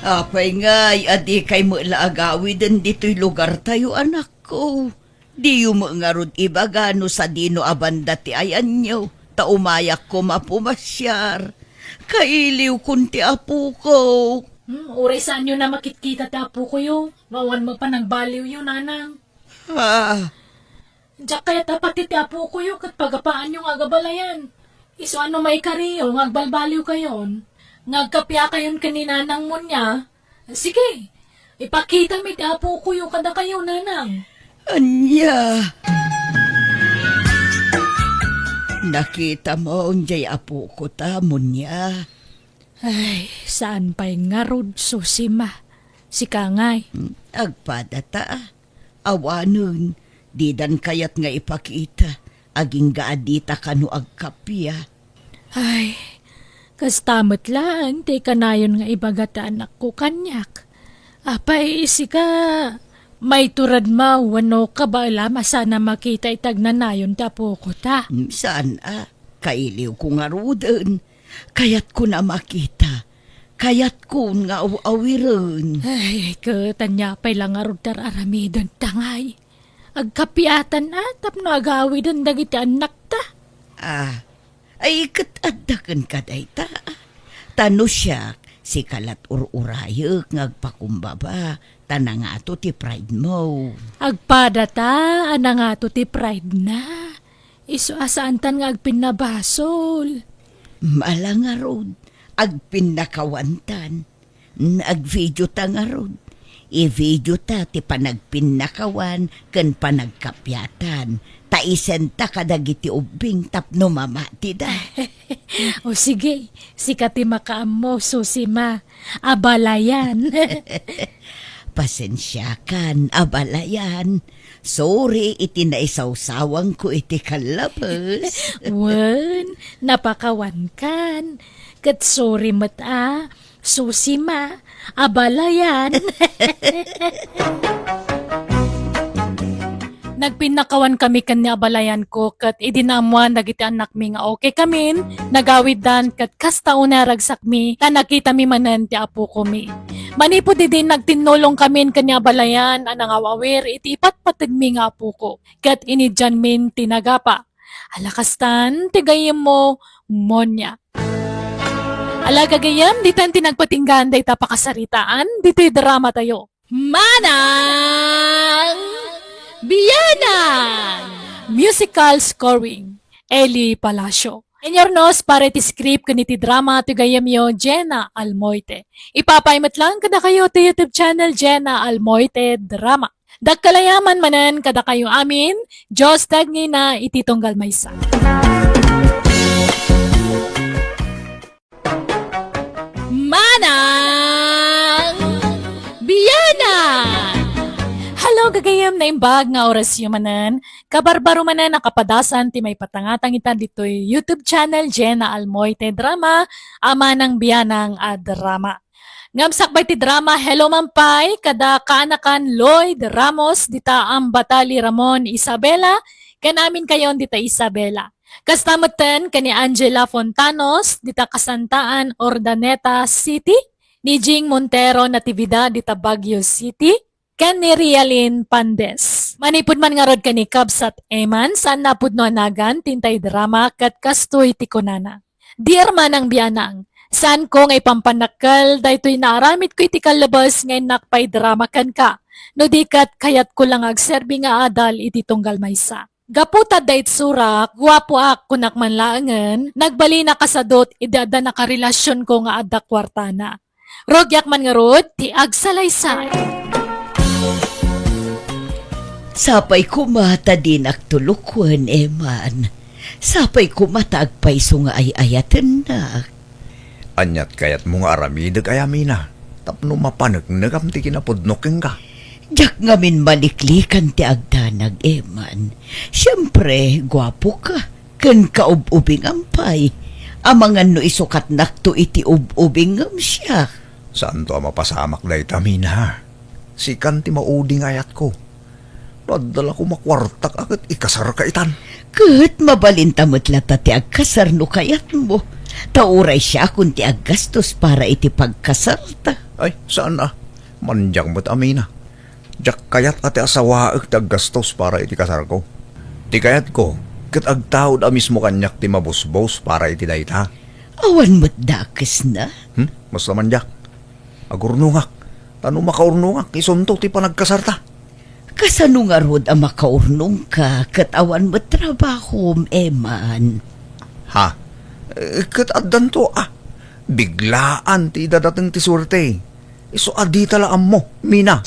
Apay ngay a dikay met la agawiden ditoy lugartayo, anakko? Diyo met ngarud ibaga no sadino a banda ti ayanyo, ta umayak koma a pumasiar. Kailiwkon ti apoko. Hmm, uray saanyo a makitkita ti apokoyo, no awan met panagbaliwyo, nanang. Ah. Diak kayat a pati ti apokoyo ket pagapaanyo nga agabalayan. Isu a no maikariyo nga agbalbaliwkayon, nga agkapiakayon ken ni nanang Munya, sige, ipakitami ti apokoyo kadakayo, nanang. Ania? Nakitamo jay apoko ta, Munya? Ay, saan pay ngarud, Susima. Sika ngay. Hmm, agpada ta, a. Awanen, didan kayat nga ipakita, agingga a dita kano agkappia. Ay, kasta met laeng ti kanayon nga ibaga ti anakko kaniak. Apay, sika, maituredmo wenno kabaelam a saan a makita iti agnanayon ti apoko ta? Mm, saan a, kailiwko ngaruden. Kayatkon a makita. Kayatkon nga aw-awiren. Ay, ket ania pay la ngarud ti ar-aramiden ta ngay? Agkapiatan a tapno agawiden dagiti annakta. Ah, ay, ket adda kenka dayta. Ta no siak, sika lat ur-urayek nga agpakumbaba, ta nangato ti pride mo. Agpada ta a nangato ti pride na. Isu a saantan nga agpinnabasol. Mala ngarud, agpinnakawantan. N-, agvideo ta ngarud. I-video ta ti panagpinnakawan ken panagkapiatan. Ta isenta kadagiti ubbing tapno mamatida. O sige, sika ti makaammo, Susima. Abalayan. Pasensiakan, abalayan. Sorry iti naisawsawangko iti kallabes. Wen, napakawankan. Ket sorry met a, Susima, abalayan. Nagpinnakawan kami ken ni abalayanko, ket idi naammoan dagiti annakmi nga okay kamin, nagawiddan ket kasta unay a ragsakmi ta nakitami manen ti apokomi. Manipud idi, nagtinnulong kamin ken ni abalayan a nangaw-awir iti ipatpategmi nga apoko, ket inidianmin ti nagapa. Ala kastan ti gayyemmo, Monia. Ala gagayyem, ditan ti nagpatinggaan dayta pakasaritaan ditoy dramatayo. Manang Bianang! Musical scoring, Eli Palacio. Inyurnos para iti script ken iti drama ti gayyemyo, Jena Almoite. Ipapay met lang kadakayo ti YouTube channel, Jena Almoite Drama. Dakkel a yaman manen kadakayo amin, Dios ti agngina iti tunggal maysa. Manang Bianang! Hello, gagayyem, naimbag nga orasyo manen. Kabarbaro manen a kapadasan ti maipatangatang ita ditoy YouTube channel, Jena Almoite Drama, a Manang Bianang a drama. Ngem sakbay ti drama, hello man pay kada kaanakan Lloyd Ramos, dita Ambatali Ramon Isabela, ken aminkayon dita Isabela. Kasta metten ken ni Angela Fontanos, dita Kasantaan, Urdaneta City, ni Jing Montero Natividad, dita Baguio City, ken ni Rialin Pandes. Manipud man ngarud ken ni Kabsat Eman, saan napudno a nagan, tintay drama, ket kastoy ti kunana. Dear Manang Bianang, saanko nga ipampannakkel daytoy naaramidko iti kallabes nga innak pay drama kenka. No di ket kayatko la nga agserbi nga adal iti tunggal maysa. Gapu ta adda itsurak, guapoak, kunak man laengen, nagbalin a kasadut idi adda nakarelasionko nga adda kuartana. Rugiak man ngarud ti agsalaysay. Sapay koma ta dinak tulokuen, Eman. Sapay koma ta agpayso nga ay-ayatennak. Aniat kayatmo nga aramidek aya, Mina, tapno mapaneknekam ti kinapudnok kenka? Diak ngamin maliklikan ti agdanag, Eman. Siempre, guapoka, ken kaub-ubingam pay. Amangan no isukatnakto iti ub-ubing ngem siak. Saanto a mapasamak dayta, Mina. Sikan ti maudi nga ayatko. No adda la koma kuartak a ket ikasarka itan. Ket mabalinta met latta ti agkasar no kayatmo. Ta uray siakon ti aggastos para iti pagkasarta. Ay, saan a. Mandiak met a, Mina. Diak kayat a ti asawaek ti aggastos para iti kasarko. Ti kayatko, ket agtaud a mismo kaniak ti mabusbos para iti dayta. Awan met dakesna? Hmm? Basta mandiak. Agurnongak. Ta no makaurnongak, isunto ti panagkasarta. Kasano ngarud a makaurnongka ket awan met trabahom, Eman? Ha? Eh, ket addanto, ah. Biglaan ti idadateng ti suerte. Isu a dita la ammo, Mina.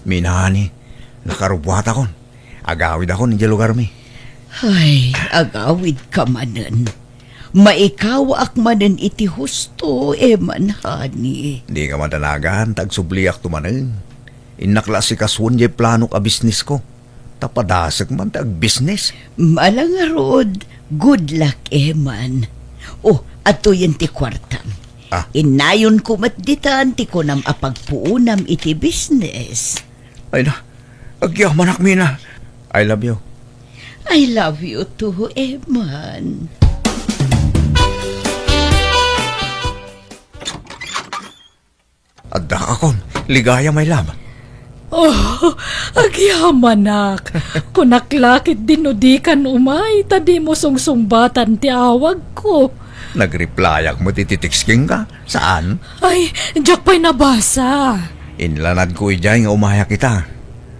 Mina, honey, nakarubuatakon. Agawidakon idiay lugarmi. Ay, agawidka manen. Maikawaak manen iti husto, Eman, honey. Dika madanagan, ta agsubliakto manen. Innak la a sikasuen diay planok a bisnesko. Ta padasek man ti agbisnes. Ala ngarud, good luck, Eman. Oh, adtoyen ti kuartam. Ah. Innayonko met ditan ti kunam a pagpuonam iti bisnes. Ay na, agyamanak, Mina. I love you. I love you too, Eman. Addakon, Ligaya, my love. Oh, agyamanak. Kunak la ketdi no dikan umay, ta dimo sungsungbatan ti awagko. Nagreplyak met iti text kenka, saan? Ay, diak pay nabasa. Inlanadko idiay nga umayak ita.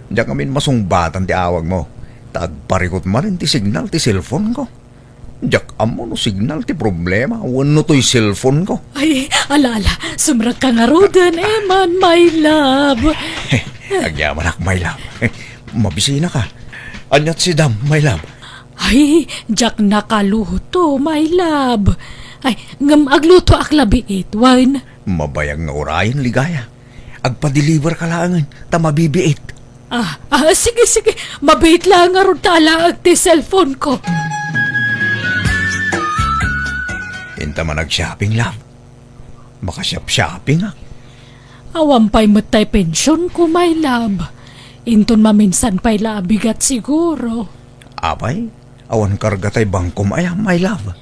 Diak ngamin masungbatan ti awagmo. Ta agparikut manen ti signal ti cellphone ko. Diak ammo no signal ti problema wenno toy cellphone ko. Ay, ala, ala, sumrekka ngaruden, Eman, my love. Agyamanak, my love. Mabisinaka. Aniat si Dam, my love? Ay, diak nakaluto, my love. Ay, ngem aglutoak la biit, wen? Mabayag nga urayen, Ligaya. Agpadeliverka laengen, ta mabibiit. Ah, ah, sige, sige. Mabiit la ngarud ta alaek ti cellphone ko. Inta man ag-shopping, love. Makashop-shoppingak. Awan pay met tay pension ko, my love. Inton maminsan pay la a bigat siguro. Apay, awan karga tay bangkom aya, my love?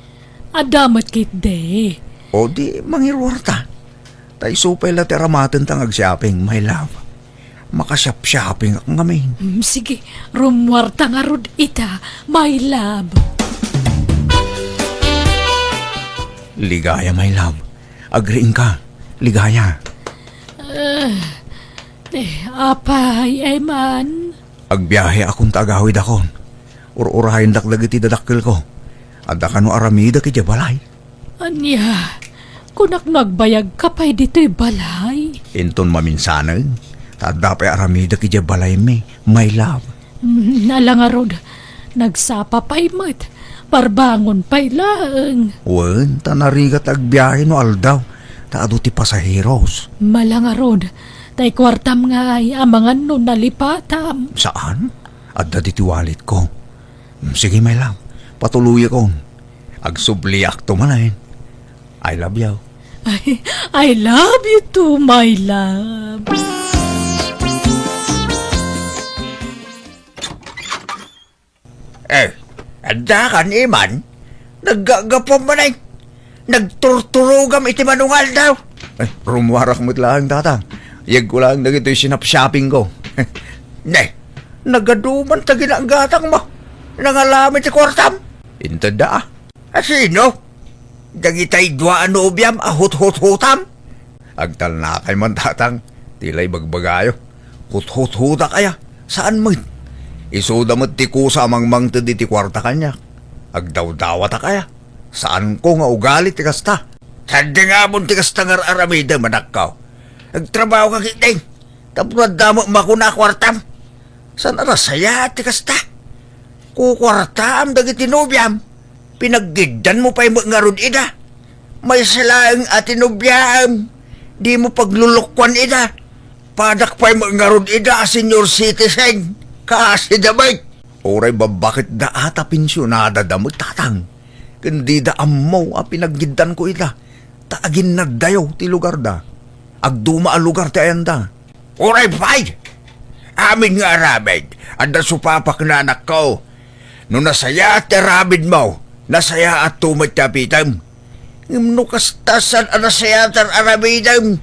Adda met ketdi. O di, mangiruarta. Ta isu pay la ti aramatenta nga ag-shopping, my love. Makashop-shoppingak ngamin. Mm, sige, rumuarta ngarud ita, my love. Ligaya, my love. Agriingka. Ligaya. Eh, eh, apay, Eman? Agbiaheakon ta agawidakon. Ur-urayendak dagiti dadakkelko. Adda kano aramidek idiay balay? Ania, kunak no agbayagka pay ditoy balay? Inton maminsanen, ta adda pay aramidek idiay balaymi, my love. Mm, ala ngarud, nagsapa pay met, parbangon pay laeng. Wen, ta narigat agbiahe no aldaw, ta adu ti pasaheros. Ala ngarud, tay kuartam ngay, amangan no nalipatam. Saan? Adda ditoy walletko. Mm, sige, my love. Patuloyakon. Agsubliakto manen. I love you. I, I love you too, my love. Eh, adda kan, Iman? Naggagapuam manen. Nagturturogam iti manungaldaw. Eh, rummuarak met laeng, Tatang. Yegko laeng dagitoy sinapsapingko. Ne, nagaduman ta ginagatangmo. Nangalam iti kuartam. Intedda, a. A sino? Dagitay dua a nobiam a huthuthutam? Agtalnakay man, Tatang. Ti la ibagbagayo. Huthuthutak aya. Saan met. Isuda met ti kusa a mangmangted iti kuarta kaniak. Agdawdawatak aya. Saanko nga ugali ti kasta. Saan nga amon ti kasta nga ar-aramidem, anakko? Agtrabaho ka ketdi. Tapno adda met makuna a kuartam. Saan a nasayaat ti kasta? Kukuartaam dagiti nobiam. Pinaggiddanmo pay met ngarud ida. Maysa laeng a ti nobiam. Dimo paglulukkuan ida. Padak pay met ngarud ida a senior citizen. Kaasi da met. Uray babbaketda a ta pensionadada met, Tatang. Ken dida ammo a pinaggiddanko ida. Ta aginnaddayo ti lugarda. Agduma a lugar ti ayanda. Uray pay! Amin nga aramid, adda supapak, anakko. No nasayaat ti aramidmo, nasayaatto met ti apitem. Ngem no kasta, saan a nasayaat ti ar-aramidem,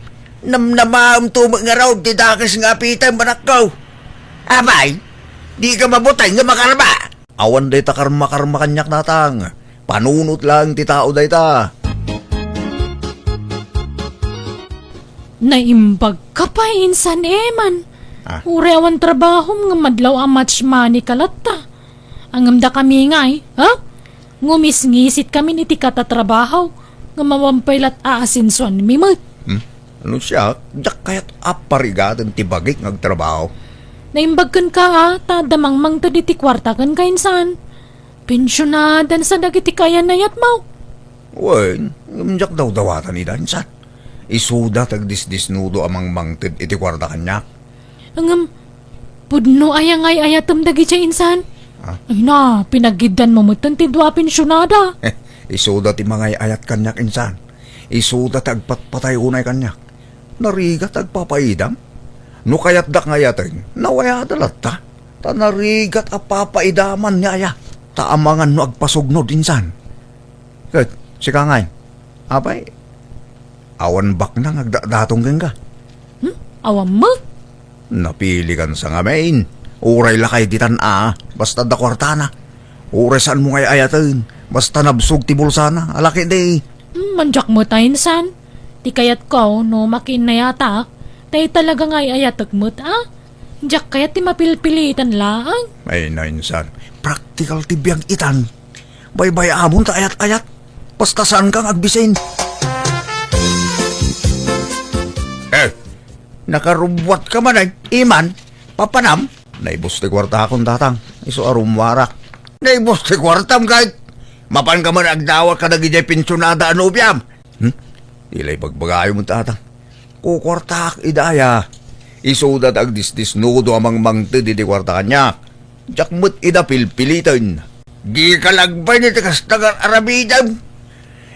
namnamaemto met ngarud ti dakes nga apitem, anakko. Apay, dika mabuteng nga makarma. Awan dayta karma-karma kaniak, Tatang. Panunot laeng ti tao dayta. Naimbagka pay insan, Eman. Ah. Uray awan trabahom nga madlaw a match money ka latta. Ngem dakami ngay, ha? Ngumisngisit kami iti katatrabaho nga mawampay lat a asensuanmi met. Hmm? Ano siak, diak kayat a parigaten ti bagik nga agtrabaho. Naimbag kenka, a, ta adda mangmangted iti kuarta kenka insan. Pensionadan sa dagiti kayan-ayatmo. Wen, ngem diak dawdawatan ida insan. Isuda ti agdisdisnudo a mangmangted iti kuarta kaniak. Ngem, pudno aya nga ay-ayatem dagidiay insan? Ah? Ay na, pinaggiddanmo metten ti dua a pensionada. Isuda ti mangay-ayat kaniak insan. Isuda ti agpatpatay unay kaniak. Narigat ti agpapaidam? No kayatdak nga ayaten, nawayada latta. Ta narigat a papaidaman ni aya. Ta amangan no agpasugnod insan. Ket, sika ngay, apay, awan baknang agdatdatong kenka? Hmm? Awan met? Napilikan sa ngamin. Uray lakay ditan a, basta adda kuartana. Uray saanmo nga ay-ayaten, basta nabsog ti bulsana, ala ketdi. Hmm, mandiak met a insan. Ti kayatko, no makiinnayatak, tay talaga nga ay-ayatek met, a? Diak kayat ti mapilpilitan laeng. Ay, na insan. Praktikal ti biag itan. Baybay-amon ta ayat-ayat. Basta saanka nga agbisin. Eh, nakarubbuatka manen, Iman, papanam? Naibus ti kuartakon, Tatang. Isu a rummuarak. Naibus ti kuartam, ket mapanka man agdawat kadagidiay pensionada a nobiam. Hmm? Ti la ibagbagayo met, Tatang. Kukuartaak ida aya. Isuda ti agdisdisnudo a mangmangted iti kuarta kaniak. Diak met ida pilpiliten. Dika lagbay iti kasta nga ar-aramidem.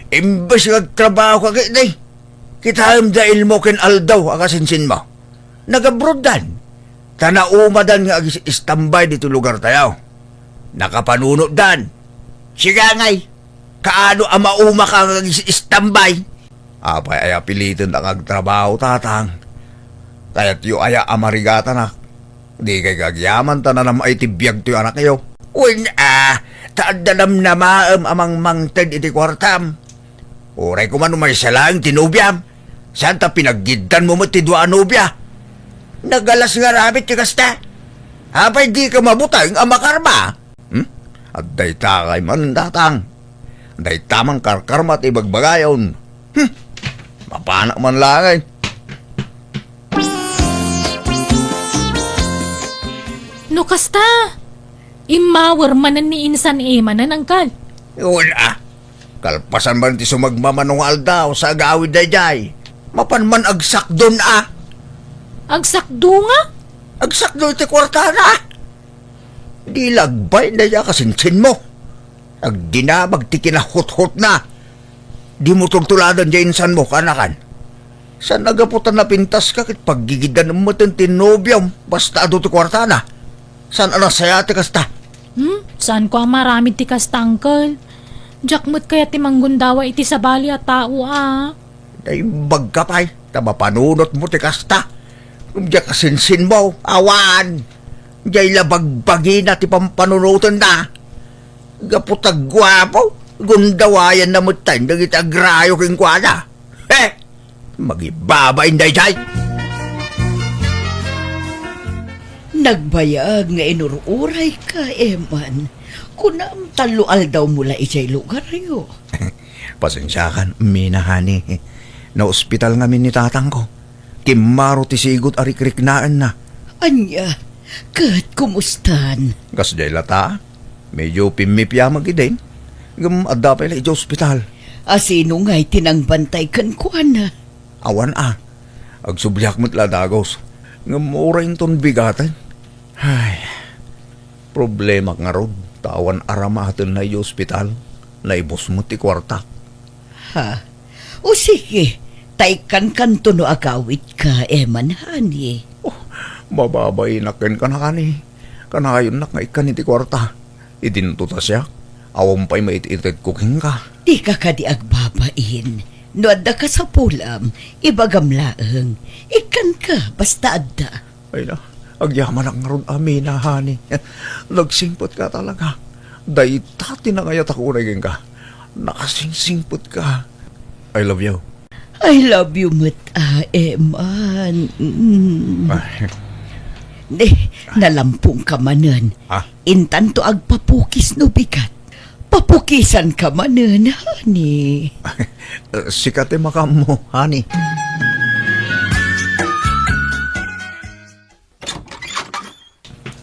Imbes nga agtrabaho ka ketdi, kitaem da ilmo ken aldaw a kasinsinmo. Nagabruddan. Ta naumadan nga agis-istambay ditoy lugartayo. Nakapanunotdan. Sika ngay, kaano a maumaka nga agis-istambay? Apay aya piliten nga agtrabaho, Tatang? Kayatyo aya a marigatanak? Dikay agyaman ta nanam-ay ti biagtoy anakyo. Wen a, ta adda namnamaem a mangmangted iti kuartam. Uray koma no maysa laeng ti nobiam, saan ta pinaggiddanmo met ti dua a nobia. Nagalas nga aramid ti kasta. Apay dika mabuteng a makarma? Hmm? Adda ita kay man, Tatang. Dayta man karkarmat ibagbagayon. Hmm. Mapanak man laeng. No kasta, immawer manen ni insan Emanen, Angkal. Wen a. Kalpasan man ti sumagmamano nga aldaw sa agawid daydiay. Mapan man agsakdon a. Agsakdo nga? Agsakdo iti kuartana. Di lagbay daydiay a kasinsinmo. Agdinamag ti kinahuthotna. Dimo tultuladan diay insanmo, kaanakan. Saan a gapu ta napintaska ket paggigidan metten ti nobiom basta adu ti kuartana. Saan a nasayaat ti kasta? Hmm? Saanko a maaramid ti kasta, Uncle. Diak met kayat ti manggundawa iti sabali a tao a. Naimbag ka pay, ta mapanunotmo ti kasta. Ngem diay kasinsinmo, awan. Diay la bagbagina ti pampanunotenna. Gapu ta guapo, gundawayanna metten dagiti agrayo kenkuana. He! Magibabain daydiay! Nagbayag nga inur-urayka, Eman. Kunam, tallo aldawmo la idiay lugaryo. Pasensiakan, Mina, honey. Naospital ngamin ni tatangko. Kimmaro ti sigud a rikriknaenna. Ania, ket kumustan? Kasdiay lata? Medyo pimmipiamak idin. Ngem adda pay la idiay ospital. A sino ngay ti nangbantay kenkuana? Awan a. Agsubliak met la dagus. Ngem uray inton bigaten. Ay, problemak ngarud, ta awan aramatenna idiay ospital. Naibus met ti kuartak. Ha? O sige, ta ikkankanto no agawidka, Eman, honey. Oh, mababainak kenka, honey. Kanayonnak nga ikkan iti kuarta. Idinto ta siak, awan pay maited-itedko kenka. Dika kadi agbabain. No adda kasapulam, ibagam laeng. Ikkanka, basta adda. Ay na, agyamanak ngarud a Mina, honey. Nagsingpetka talaga. Dayta ti nangayatako unay kenka. Nakasingsingpetka. I love you. I love you met, a, Eman. Mm. Ay. Ne, nalampongka manen. Ah? Intanto agpapukis no bigat. Papukisanka manen, honey. Sika ti makaammo, honey.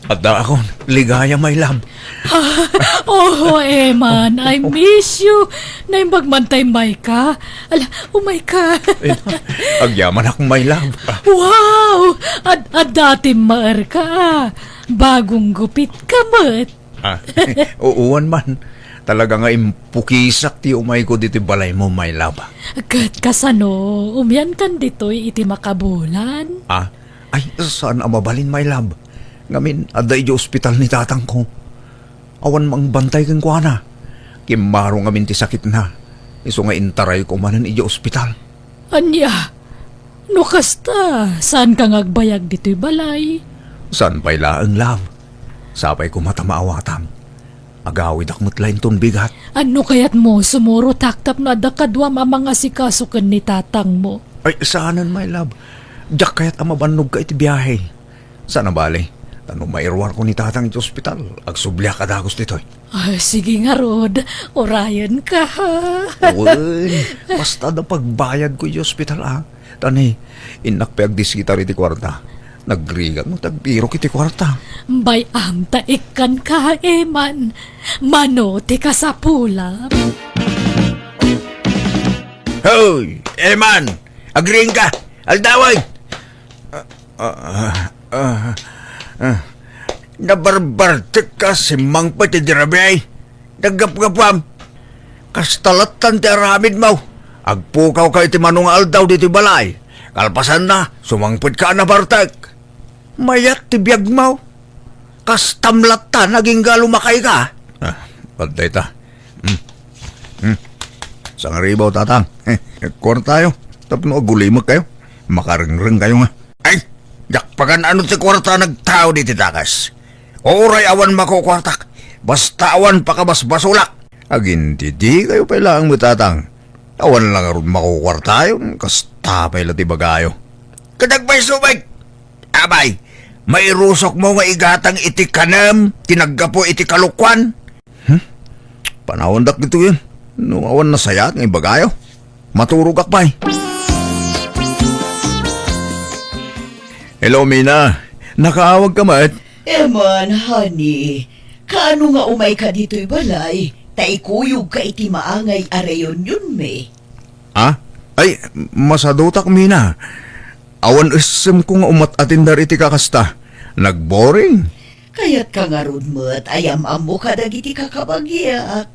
Addaakon, ligaya, my love. Ah, oh, Eman, I miss you. Naimbag man tay mayka. Ala, umay ka. Ay, agyamanak, my love. Wow! Ad-, adda ti maerka, ah. Bagong gupitka met. Ah, uwan man. Talaga nga impukisak ti umayko ditoy balaymo, my love. Ket kasano, umiankan ditoy iti makabulan? Ah, ay, saan a mabalin, my love. Ngamin, adda idiay ospital ni tatangko. Awan mangbantay kenkuana. Kimmaro ngamin ti sakitna. Isu nga intarayko manen idiay ospital. Ania? No kasta, saanka nga agbayag ditoy balay? Saan pay laeng, love. Sapay koma ta maawatam. Agawidak met la inton bigat. Ano kayatmo, sumurotak tapno adda kaduam a mangasikaso ken ni tatangmo? Ay, saanen, my love. Diak kayat a mabannogka iti biahe. Saan a bale, ta no mairuarko ni tatang iti ospital, agsubliak a dagus ditoy. Ay, sige ngarud, urayenka, ha? Wen, basta adda pagbayadko iti ospital, a. Ta ni, innak pay agdiskitar iti kuarta. Nagrigat no ti agbirok iti kuarta. Bay-am ta ikkanka, Eman. Mano ti kasapulam? Hoy, Eman! Agriingka! Aldawen! Ah, ah, ah, ah. Nabarbartekka, simmangpet ti rabii. Naggapgapuam. Kasta lattan ti aramidmo. Agpukawka iti mano nga aldaw ditoy balay. Kalpasanna, sumangpetka a nabartek. Mayat ti biagmo. Kastam lattan, agingga lumakayka. Ah, adda ita. Hmm. Hmm. Sangribaw, tatang. Kuartayo. Tapno agulimek kayo. Makarengreng kayo nga. Ay, diak pagan-ano ti kuarta nagtao diti dakes. Uray awan makukuartak, basta awan pakabasbasolak. Agintidi kayo pay laeng met, tatang. Awan la ngarud makukuartayon, kasta pay la ti ibagayo. Ket agpayso met! Abay, mairusokmo nga igatang iti kanem ti naggapu iti kalokuan? Panawandak ditoyen. No awan nasayaat nga ibagayo, maturogak pay. Hello, Mina. Nakaawagka met? Eman, honey. Kaano nga umayka ditoy balay? Ta ikuyogka iti maangay a reunionmi. Ha? Ay, masadutak, Mina. Awan essemko nga umat-atender iti kakasta. Nagboring. Kayatka ngarud met a yam-ammo kadagiti kakabagiak.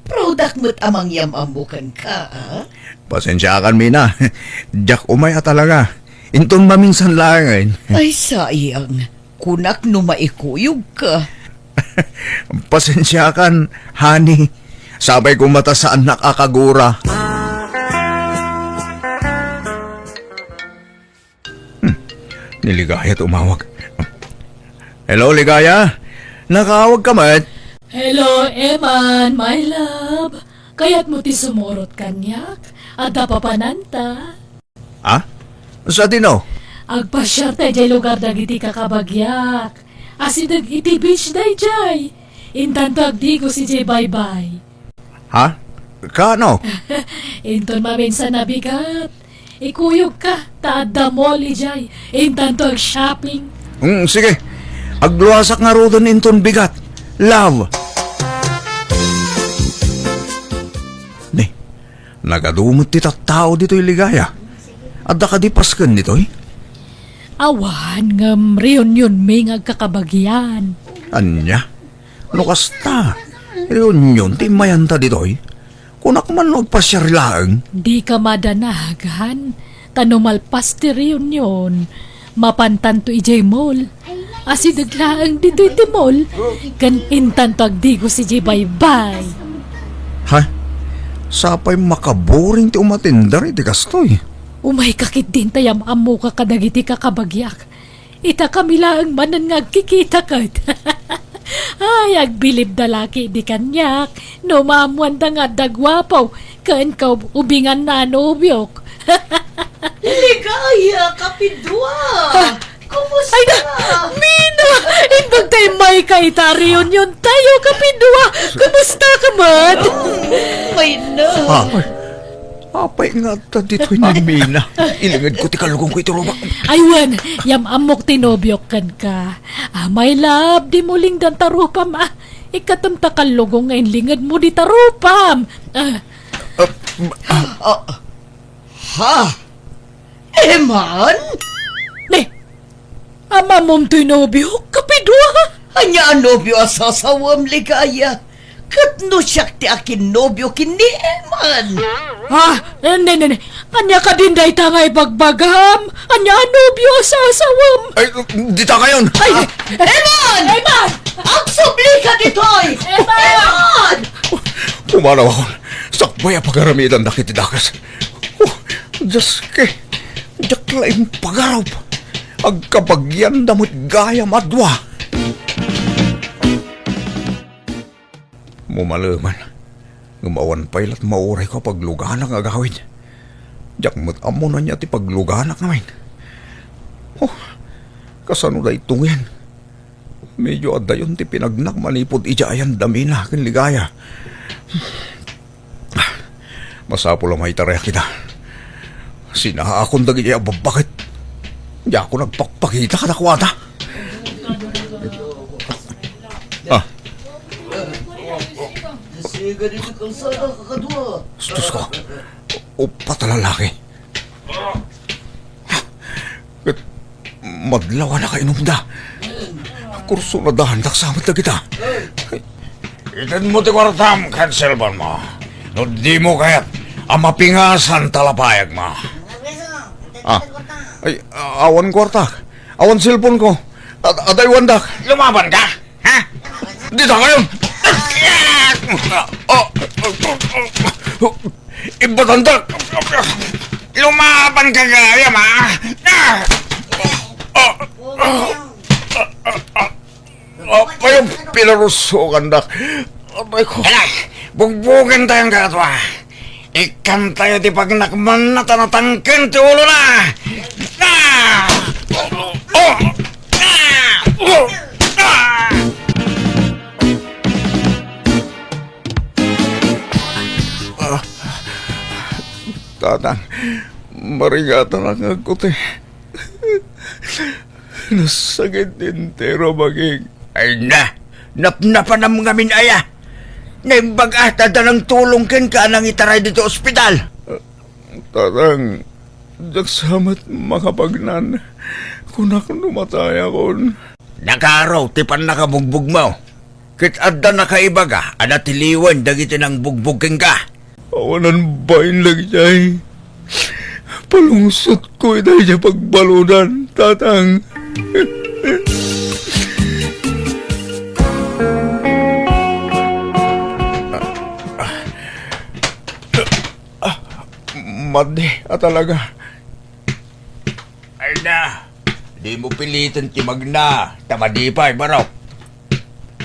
Proudak met a mangyam-ammo kenka, a? Pasensiakan, Mina. Diak umay a talaga. Inton maminsan laengen. Ay, sayang. Kunak no maikuyogka. Pasensiakan, honey. Sapay koma ta saannak a kagura. Hmm. Ni Ligaya ti umawag. Hello, Ligaya? Nakaawagka met? Hello, Eman, my love. Kayatmo ti sumurot kaniak? Adda papananta? Ha? Sadino? Agpasiarta idiay lugar dagiti kakabagiak. Asideg iti beach daydiay. Intanto agdigos idiay baybay. Ha? Kaano? Inton maminsan a bigat, ikuyogka, ta adda mall idiay. Intanto ag-shopping. Mm, sige. Agluasak ngaruden inton bigat. Love. Ni, nagadu met ti tattao ditoy, Ligaya. Adda kadi pasken ditoy? Awan, ngem reunionmi nga agkakabagian. Ania? No kasta, reunion ti immayanta ditoy? Kunak man no agpasiar laeng. Dika madanag, han? Ta no malpas ti reunion, mapantanto idiay mall. Asideg laeng ditoy ti mall, ken intanto agdigos idiay baybay. Ha? Sapay makaboring ti umatender iti kastoy. Umayka ketdin ta yam-ammoka kadagiti kakabagiak. Ita kami laeng manen nga agkikita ket. Ay, agbilibda la ketdi kaniak no maammoanda nga adda guapo ken kaub-ubinganna a nobiok. Ligaya, kapidua! Ah, kumusta? Ay na, Mina! Imbag ta immayka ita reunion tayo, kapidua! Kumusta ka met? Oh, may na. Ah, Apay nga adda ditoy ni Mina? Ilingedko ti kallugongko iti rubak. Ay wen, yam-ammok ti nobiok kenka. Ah, my love, dimo lingdan ta rupam, ah. Ikkatem ta kallugong nga inlingedmo dita rupam. Ah. Ah, ah. Ah, ha? Eman? Ne, Amamom toy nobio, kapidua? Ania a nobio a sasawem, Ligaya? Ket no siak ti akinnobio ken ni Eman? Ah, ne, ne, ne. Ania kadin dayta nga ibagbagam? Ania a nobio a sasawem? Ay, dita kayon! Ay, ah! Eman! Eman! Agsublika ditoy! Eman! Eman! Pumanawakon, sakbay a pagaramidandak iti dakes. Oh, Dioske, diak la impagarup. Agkabagianda met gayam a dua. Mumaleman, ngem awan pay lat maurayko a pagluganak nga agawid. Diak met ammo no ania ti pagluganak ngamin. Oh, kasano daytoy ngamin? Medyo adayon ti pinagnak manipud idiay ayan da Mina ken Ligaya. Masapul a maitarayak ida. Sinaakon dagiti abbabbaket. Diakon agpakpakita kadakuada. Ah. Diosko. Uppat a lalaki. Ket madlaw a nakainumda. Kursonadandak sa met dagita. Itedmo ti kuartam ken cellphone mo. No dimo kayat a mapingasan ta lapayagmo. Ah, ay, awan kuarta. Awan cellphone ko. Ad-, adaywandak. Lumaban ka? Ha? Dita kayon! Oh! Ibatandak! Lumaban ka gayam, ha? Ah! Oh! Oh, kayo pinarusukandak. Aray ko. Hala, bugbugen tayo ang kagatua. Ikkan tayo ti pagnakman na ta natangken ti ulo na. Ah! Oh! Ah! Oh! Ah! Tatang, marigatanak nga agkuti. Nasakit ti entero a bagik. Ay na! Napnapanam ngamin aya! Naimbag a ta adda nangtulong kenka a nangitaray ditoy ospital! Tatang, diak sa met makapagnan. Kunak no matayakon. Nakaro ti pannakabugbogmo. Ket adda nakaibaga a natiliwen dagiti nangbugbog kenka. Awanan bain dagiti ay. Palungsotko ita idiay pagbaludan, Tatang. Ah, madi a talaga. Ay na, dimo piliten ti magna, ta madi pay, barok.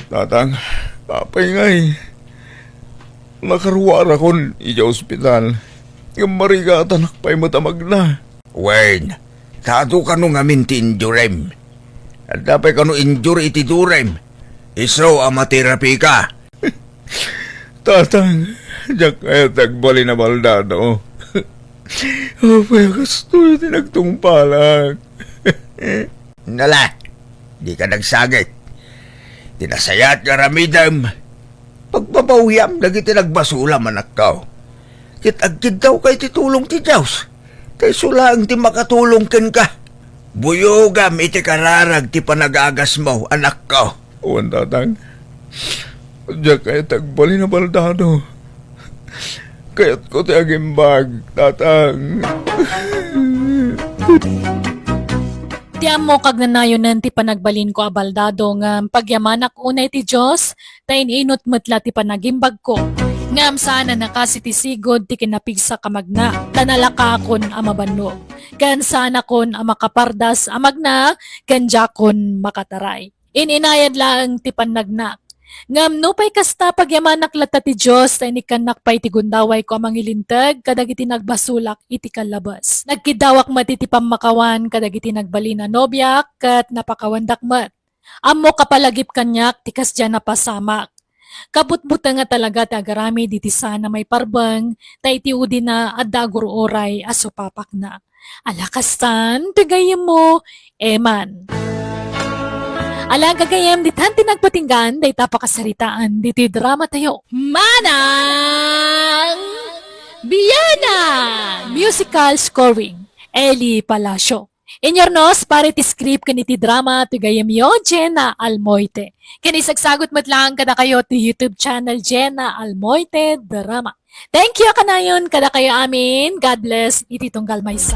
Tatang, apay ngay? Nakaruarakon idiay ospital. Ngem marigatanak pay met a magna. Wen, ta adu kano ngamin ti injurem. Adda pay kano injure iti durem. Isu a materapika. Tatang, diak kayat ti agbalin a baldado. Apay a kastoy ti nagtungpalak? Nala, dika nagsagit. Ti nasayaat nga aramidem, pagbabawiam dagiti nagbasolam, anakko. Ket agkiddawka iti tulong ti Dios, ta isu laeng ti makatulong kenka. Buyogam iti kararag ti panagagasmo, anakko. Wen, Tatang. Diak kayat ti agbalin a baldado. Kayatko ti agimbag, Tatang. Ti ammok, agnanayonen ti panagbalinko a baldado, ngem pagyamanak unay ti Dios, ta in-inut met la ti panagimbagko. Ngem saan a nakasi ti sigud ti kinapigsak a magna, ta nalakaakon a mabannog. Ken saanakon a makapardas a magna, ken diakon makataray. In-inayad laeng ti pannagnak. Ngem nupay kasta, pagyamanak latta ti Dios ta inikkannak pay ti gundawayko a mangilinteg kadagiti nagbasolak iti kallabes. Nagkiddawak met iti pammakawan kadagiti nagbalin a nobiak ket napakawandak met. Ammok a palagip kaniak ti kasdiay a napasamak. Kabutbuteng a talaga ti agaramid iti saan a maiparbeng, ta iti udina adda agur-uray a supapakna. Ala kastan ti gayyemmo, Eman. Ala, gagayyem, ditan ti nagpatinggan dayta pakasaritaan ditoy dramatayo. Manang Bianang! Musical scoring, Eli Palacio. Inyurnos para iti script ken iti drama ti gayyemyo, Jenna Almoite. Ken isagsagut met laeng kadakayo ti YouTube channel, Jenna Almoite Drama. Thank you a kanayon kadakayo amin. God bless iti tunggal maysa.